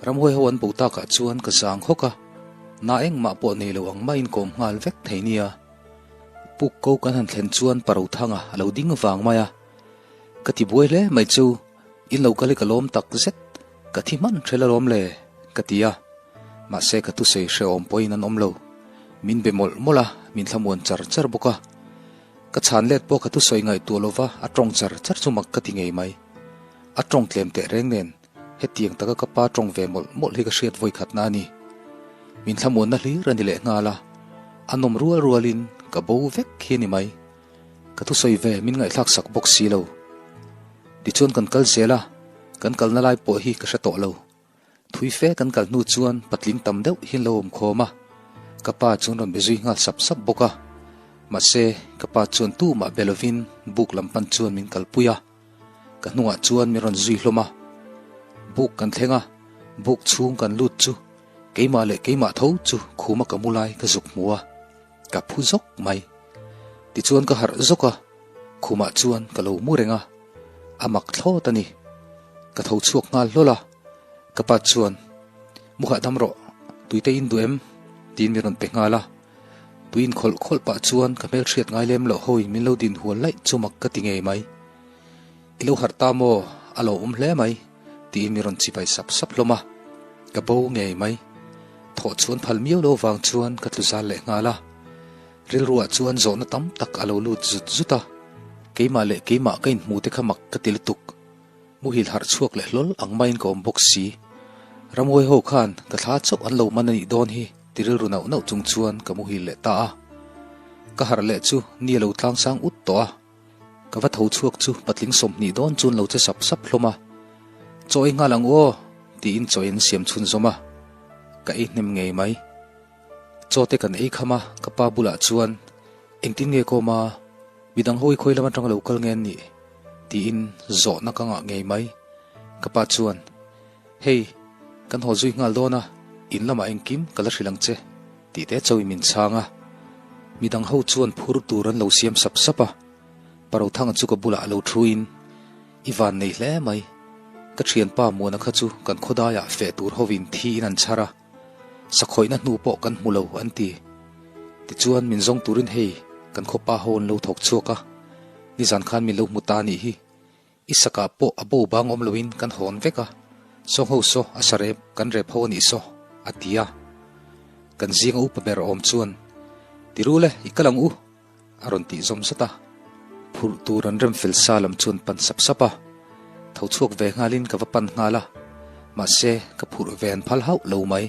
Ramhuai ho an bo takah chuan ka zang hawk a, na engmah pawh nei lo ang maiin ka awm nghal vek thei nia. Puk ko kan han thlen chuan Parothanga a lo ding vang mai a. Ka ti buai hle mai chu, in lo kal hi ka lawm tak zet, ka thi hman hrel alawm le, ka ti a. Mahse ka thusawi hrehawm pawhin an awm lo. Min be mawlh mawlh a, min thlamuan char char bawk a. Ka chhan let pawh ka thusawi ngaihtuah lova a tawng char char chu mak ka ti ngei mai. A tawng tlem teh reng nen, hetiang taka ka pa tawng ve mawlh mawlh hi ka hriat vawi khatna a ni. Min thlamuanna hlir a ni leh nghal a, a nawm rual rualin ka bo vek hi a ni mai. Ka thusawi ve min ngaihthlak sak bawk si lo. Tichuan kan kal zel a, kan kalna lai pawh hi ka hre tawh lo. Thui fe kan kal hnu chuan patling tam deuh hi an lo awm khawm a, ka pa chuan rawn be zui nghal sap sap bawk a. Mahse, ka pa chuan tumah be lovin buk lam pan chuan min kalpui a, ka hnungah chuan min rawn zui hlawm a. Buk kan thleng a, buk chhung kan lut chu keimah leh keimah tho chu khuma ka mu lai ka zuk hmu a. Ka phu zawk mai. Tichuan ka harh zawk a, khumah chuan ka lo mu reng a, a mak thlawt a ni. Ka tho chhuak nghal hlawl a, ka pa chuan, Mu hahdam rawh, tuite in duh em? tiin min rawn pe nghal a. Tui in khawlh khawlh pah chuan ka hmelhriat ngai lem loh hawiin min lo din hual laih chu mak ka ti ngei mai. I lo harh ta maw? A lo awm hle mai, tiin min rawn chibai sap sap hlawm a. Ka bo ngei mai. Thawh chhuan phal miau lo vang chuan ka tlu zal leh nghal a. Rilruah chuan zawhna tam tak a lo lut zut zut a. Keimah leh keimah ka inhmu te kha mak ka ti lutuk. Muhil harh chhuak leh hlawl ang maiin ka awm bawk si. Ramhuai ho khan ka thla chauh an lo man a nih dawn hi ti rilru nauh nauh chung chuan ka muhil leh ta a. Ka harh leh chu ni a lo tlang sang ut tawh a. Ka va tho chhuak chu patling 20 dawn chuan lo che sap sap hlawm a, Chaw ei nghal ang u aw, tiin chaw in siam chhunzawm a, ka ei hnem ngei mai. Chaw te kan ei kham a, ka pa bulah chuan, Engtin nge kawm a, midang ho i khawi lam atanga lo kal nge an nih? tiin zawhna ka ngah ngei mai. Ka pa chuan, Hei, kan haw zui nghal dawn a, in lamah engkim ka la hrilh ang che. Tih te chauhin min chhang a, midang ho chuan phur tur an lo siam sap sap a, Parothanga chu ka bulah a lo thuin, I van nei hle mai, ka thianpa Muana kha chu kan khawdaiah feh tur hovin thiin an chhar a, sakhawihna hnu pawh kan hmu lo an ti. Tichuan min zawng turin hei kan khawpa ho an lo thawk chhuak a, nizan khan min lo hmu ta anih hi. I sakah pawh a bo bang awm loin kan hawn vek a, saw ho saw a sa rep kan rep ho a nih saw, a ti a. Kan zinga upa ber awm chuan, Ti rul e, i kal ang u, a rawn tih zawm zat a. Phurh tur an rem fel sa lam chuan pan sap sap a. Tho chhuak ve nghalin ka va pan nghal a, mahse ka phurh ve an phal hauh lo mai.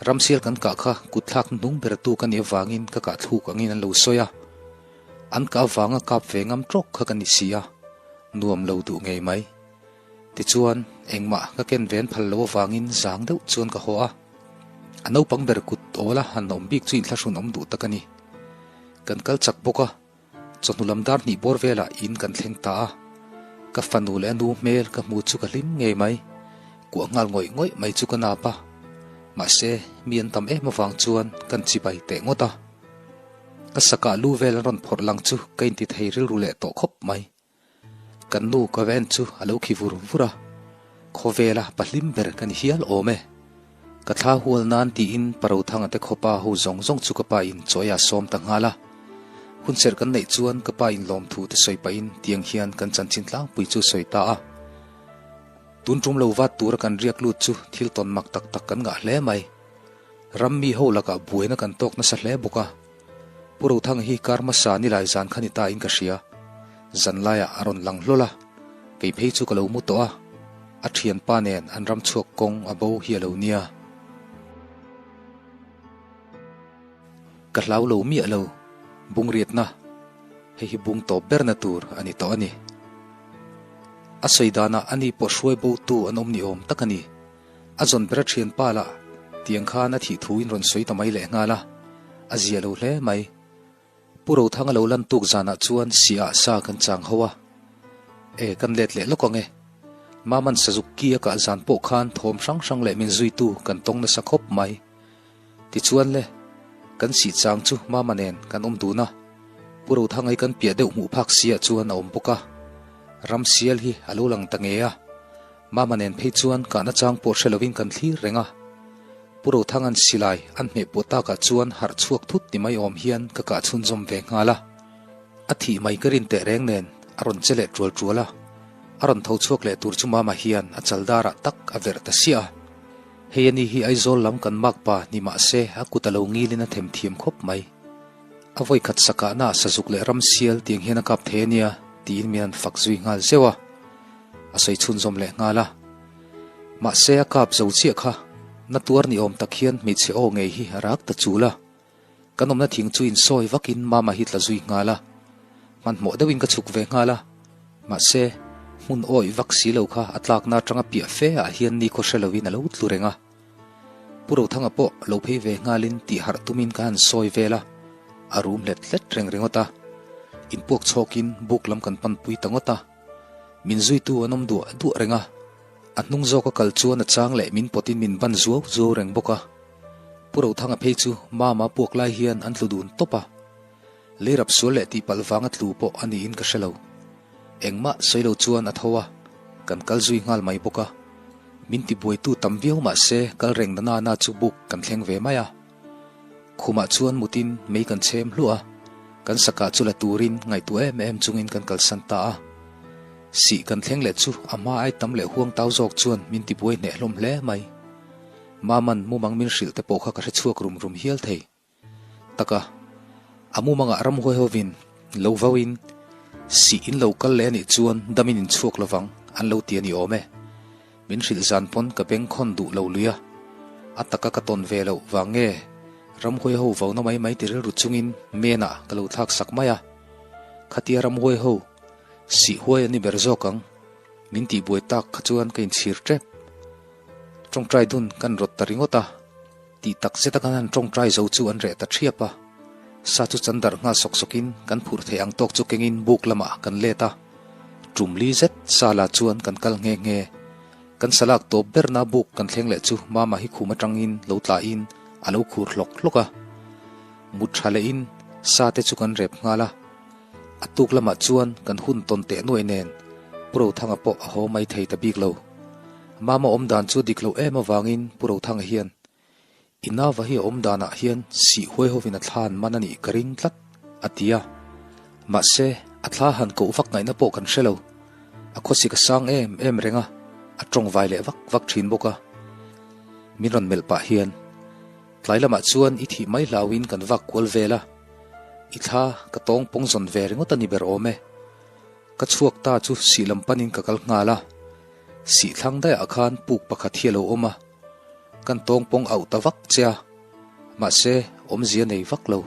Ramsial kan kah kha kut thlak hnung ber tu ka nih avangin ka kah thluk angin an lo sawi a. An kah avanga kap ve ngam tawk kha ka ni si a, nuam lo duh ngei mai. Tichuan, engmah ka ken ven phal lo avangin zang deuh chuan ka haw a. A naupang ber kut awla han awm bik chu inthlahrun awm duh tak a ni. Kan kal chak bawk a. Chawhnu lam dar hnih bawr velah in kan thleng ta a, ka fanu leh a nu hmel ka hmu chu ka hlim ngei mai. Kuah nghal ngawih ngawih mai chu ka nap a, mahse mi an tam em avang chuan kan chibai teh ngawt a. Ka sakah lu vel an rawn phawrh lang chu ka inti thei rilru leh tawh khawp mai. Kan nu ka va en chu a lo khi vur vur a, khawvela pahlim ber ka ni hial awm e. Ka thla hual nan tiin Parothanga te khawpa ho zawng zawng chu ka pa in chawi a sawm ta nghal a. Hunserh kan neih chuan ka pa in lawmthu te sawi pahin tiang hian kan chanchin tlangpui chu sawi ta a. Tun tum lo vat tura kan riak lut chu thil tawn mak tak tak kan ngah hle mai. Ram mi ho lakah buaina kan tawk nasa hle bawk a. Pu Rothanga hi kar hmasa nilai zan kha ni ta in ka hria. Zan laiah a rawn lang hlawl a, kei phei chu ka lo mu tawh a, a thianpa nen an ram chhuak kawng a bo hi a lo nia. Ka hlau lo miah lo, bung riatna, hei hi bung tawp berna tur a ni tawh a ni. A sawi danah ani pawh hruai bo tu an awm ni awm tak a ni. A zawn ber a thianpa lah tiang khan a thih thu in rawn sawi ta mai leh nghal a, a zia lo hle mai. Pu Rothanga lo lan tuk zanah chuan siah sa kan chang ho a, E, kan let leh lawk ang e. Maman Sazuk ki a kah zan pawh khan thawm hrang hrang leh min zuitu kan tawng nasa khawp mai. Tichuan le, kan sih chang chu Mama nen kan awm dun a, Pu Rothanga hi kan piah deuh hmuh phak siah chuan a awm bawk a. Ramsial hi a lo lang ta nge a. Mama nen phei chuan kahna chang pawh hre lovin kan thlir reng a. Pu Rothanga'n silai an hmeh pawh takah chuan harh chhuak thut ni mai awm hian ka kah chhunzawm ve nghal a. A thih mai ka rin teh reng nen a rawn che leh tual tual a. A rawn tho chhuak leh tur chu Mama hian a chal darah tak a verh ta siah a. Hei ani hi Aizawl lam kan mak pa ni mah se a kut a lo ngilin a them thiam khawp mai. A vawi khat sakahna ah sazuk leh ramsial tiang hian a kap thei ania tiin min han fak zui nghal zeuh a. A sawi chhunzawm leh nghal a. Mahse a kap zo chiah kha na tuar ni awm tak hian hmeichhe aw ngei hi a rak ta chul a. Kan awmna thing chu insawi vakin Mama hi tla zui nghal a. Hmanhmawh deuhin ka chhuk ve nghal a. Mahse, hmun awih vak si lo kha a tlakna atanga piah fe ah hian nikhaw hre lovin a lo tlu reng a. Pu Rothanga pawh lo phei ve nghalin tih harh tumin ka han sawi vel a, a rum hlet hlet reng ringawt a. Inpuak chhawkin buk lam kan panpui ta ngawt a. Min zuitu an awm duah duah reng a. A hnung zawka kal chuan a chang leh min pawtin min ban zuau zuau reng bawk a. Pu Rothanga phei chu Mama puak lai hian an tlu dun tawp a. Lei rap sual leh tihpalh vanga tlu pawh a niin ka hre lo. Engmah sawi lo chuan a tho a, kan kal zui nghal mai bawk a. Min tibuaitu tam viau mah se kal reng na nana chu buk kan thleng ve mai a. Khumah chuan mutin mei kan chhem hluah a, kan sakah chu la turin ngaihtuah em em chungin kan kalsan ta a. Sih kan thleng leh chu a hma ai tam leh huang tau zawk chuan min tibuai hneh hlawm hle mai. Maman mumang min hrilh te pawh kha ka hre chhuak rum rum hial thei. Tak a, a mumangah ramhuai hovin lo vauin sih in lo kal leh a nih chuan damin in chhuak lovang an lo ti a ni awm e. Min hrilh zan pawn ka bengkhawn duh lo lui a, a taka ka tawn ve loh vang nge ramhuai ho vauna mai mai ti rilru chungin menah ka lo thlak sak mai a. Khatia ramhuai ho sih huai a ni ber zawk ang, min tihbuai tak kha chuan ka inchhir tep. Tawngtai dun kan rawt ta ringawt a. Tih tak zeta kan han tawngtai zo chu an reh ta thiap a. Sa chu chan darh nghal sawk sawkin kan phurh theih ang tawk chu kengin buk lamah kan let a. Tum li zet sa la chuan kan kal nghe nghe. Kan salak tawp berna buk kan thleng leh chu Mama hi khum atangin lo tlahin a lo khur hlawk hlawk a. Mut tha lehin sa te chu kan rep nghal a. A tuk lamah chuan kan hun tawn teh nuai nen Pu Rothanga pawh a haw mai thei ta bik lo. Mama awm dan chu dik loh em avangin Pu Rothanga hian, I nauva hi a awm danah hian sih huai hovin a thla an man a nih ka ring tlat, a ti a. Mahse, a thla han koh vak ngaihna pawh kan hre lo. A khawsik a sang em em reng a, a tawng vai leh vak vak thin bawk a. Min rawn melh pah hian, Tlai lamah chuan i thih mai hlauhin kan vak kual vel a, i thla ka tawng pawng zawn ve ringawt a ni ber awm e. Ka chhuak ta chu sih lam panin ka kal nghal a, sih thlang daihah khan puk pakhat hi a lo awm a, kan tawng pawng auh ta vak che a, mahse awmzia nei vak lo.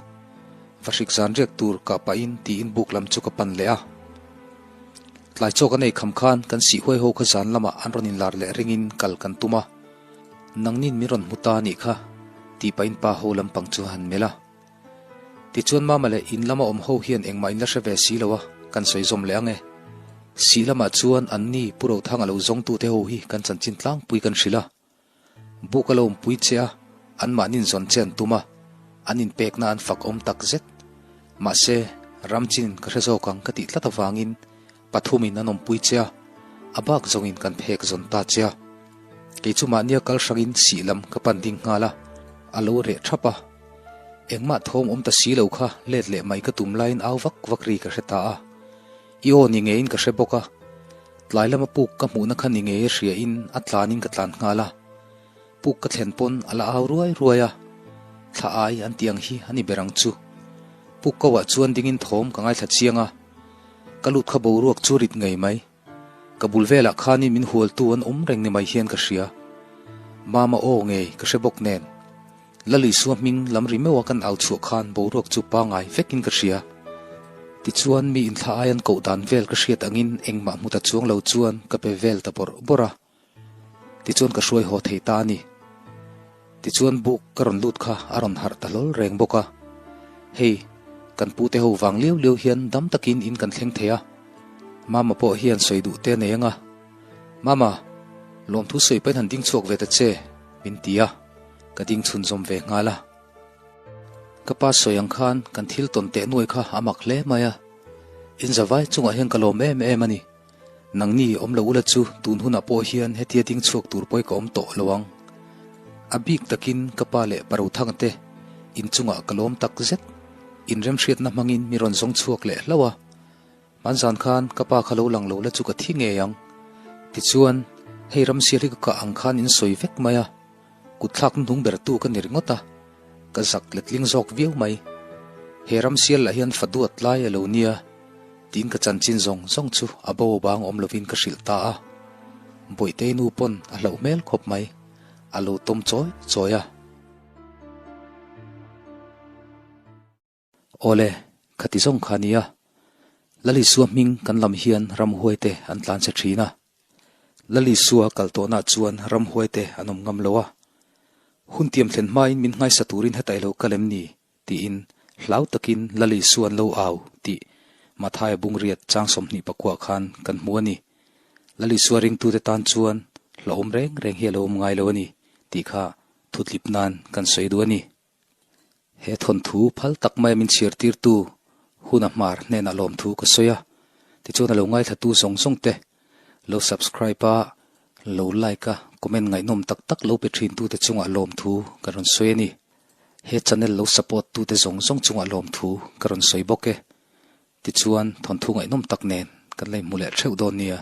Va hrik zan riak tur kah pahin tiin buk lam chu ka pan leh a. Tlai chaw ka nei kham khan kan sih huai ho kha zan lamah an rawn inlar leh ringin kal kan tum a, nangnin min rawn hmu ta a nih kha tih pahin pa ho lampang chu a han melh a. Tichuan Mama leh in lama awm ho hian engmah in la hre ve si lo a, kan sawi zawm leh ang e. Sih lamah chuan anni Pu Rothanga lo zawngtute ho hi kan chanchin tlangpui kan hrilh a. Buk a lo awmpui che a, anmahnin zawn che an tum a, an inpekna an fak awm tak zet. Mahse, Ramchin ka hre zawk ang ka tih tlat avangin pathumin an awmpui che a, a bak zawngin kan phek zawn ta che a. Kei chu mahnia kal hrangin sih lam ka pan ding nghal a, a lo reh thap a. Engmah thawm awm ta si lo kha let leh mai ka tum laiin au vak vak ri ka hre ta a. I aw ni ngeiin ka hre bawk a. Tlai lama puk ka hmuhna kha ni ngei a hriain a tlanin ka tlan nghal a. Puk ka thlen pawn a la au ruai ruai a. Thla ai an tih ang hi a ni ber ang chu. Puk ko ah chuan dingin thawm ka ngaithla chiang a. Ka lut kha boruak chu rit ngei mai. Ka bul velah khanin min hualtu an awm reng ni mai hian ka hria. Mama aw ngei ka hre bawk nen. Lalisua hming lam ri meuha kan au chhuah khan boruak chu pangai vekin ka hria. Tichuan mi inthla ai an koh dan vel ka hriat angin engmah hmu ta chuang lo chuan ka pe vel ta bawrh bawrh a. Tichuan ka hruai haw thei ta a ni. Tichuan buk ka rawn lut kha a rawn harh ta hlawl reng bawk a. Hei, kan pute ho vang liau liau hian dam takin in kan thleng thei a. Mama pawh hian sawi duh te a nei ang a. Mama, lawmthu sawi pahin han ding chhuak ve ta che, min ti a. Ka ding chhunzawm ve nghal a. Ka pa sawi ang khan kan thil tawn teh nuai kha a mak hle mai a. In zavai chungah hian ka lawm em em a ni. Nangni awm lo ula chu tun hunah pawh hian hetia ding chhuak tur pawi ka awm tawh lo ang. A bik takin ka pa leh Parothanga te inchungah ka lawm tak zet. Inremhriatna hmangin mi rawn zawng chhuak leh hlauh a. Hmanzan khan ka pa kha lo lang lo la chu ka thi ngei ang. Tichuan, hei ramsial hi ka kah ang khan in sawi vek mai a, kutthlak hnung bertu ka ni ringawt a, ka zak letling zawk viau mai. He ramsial lah hian fa duat lai a lo nia, tiin ka chanchin zawng zawng chu a bo bang awm lovin ka hrilh ta a. Bawihtei nu pawn a hlauh hmel khawp mai, a lo tawm chawi chawi a. Awle, khati zawng kha nia. Lalisua hming kan lam hian ramhuaite an tlan che thin a. Lalisua kal tawhnaah chuan ramhuaite an awm ngam lo a. Hun tiam thlen hmain min nghaisa turin heta i lo kal em ni? tiin hlau takin Lalisua an lo au tih Mathaia bungriat chang 24 khan kan hmu a ni. Lalisua ringtute tan chuan hlauhawm reng reng hi a lo awm ngai lo a ni tih kha thutlip nan kan sawi duh a ni. He thawnthu phal tak maia min chhiartirtu Huna Hmar hnenah lawmthu ka sawi a, tichuan a lo ngaithlatu zawng zawng te lo subscribe a, lo like a, comment ngaihnawm tak tak lo pe thintute chungah lawmthu ka rawn sawi a ni. He channel lo support tute zawng zawng chungah lawmthu ka rawn sawi bawk e. Tichuan thawnthu ngaihnawm tak nen kan la inhmu leh theuh dawn nia.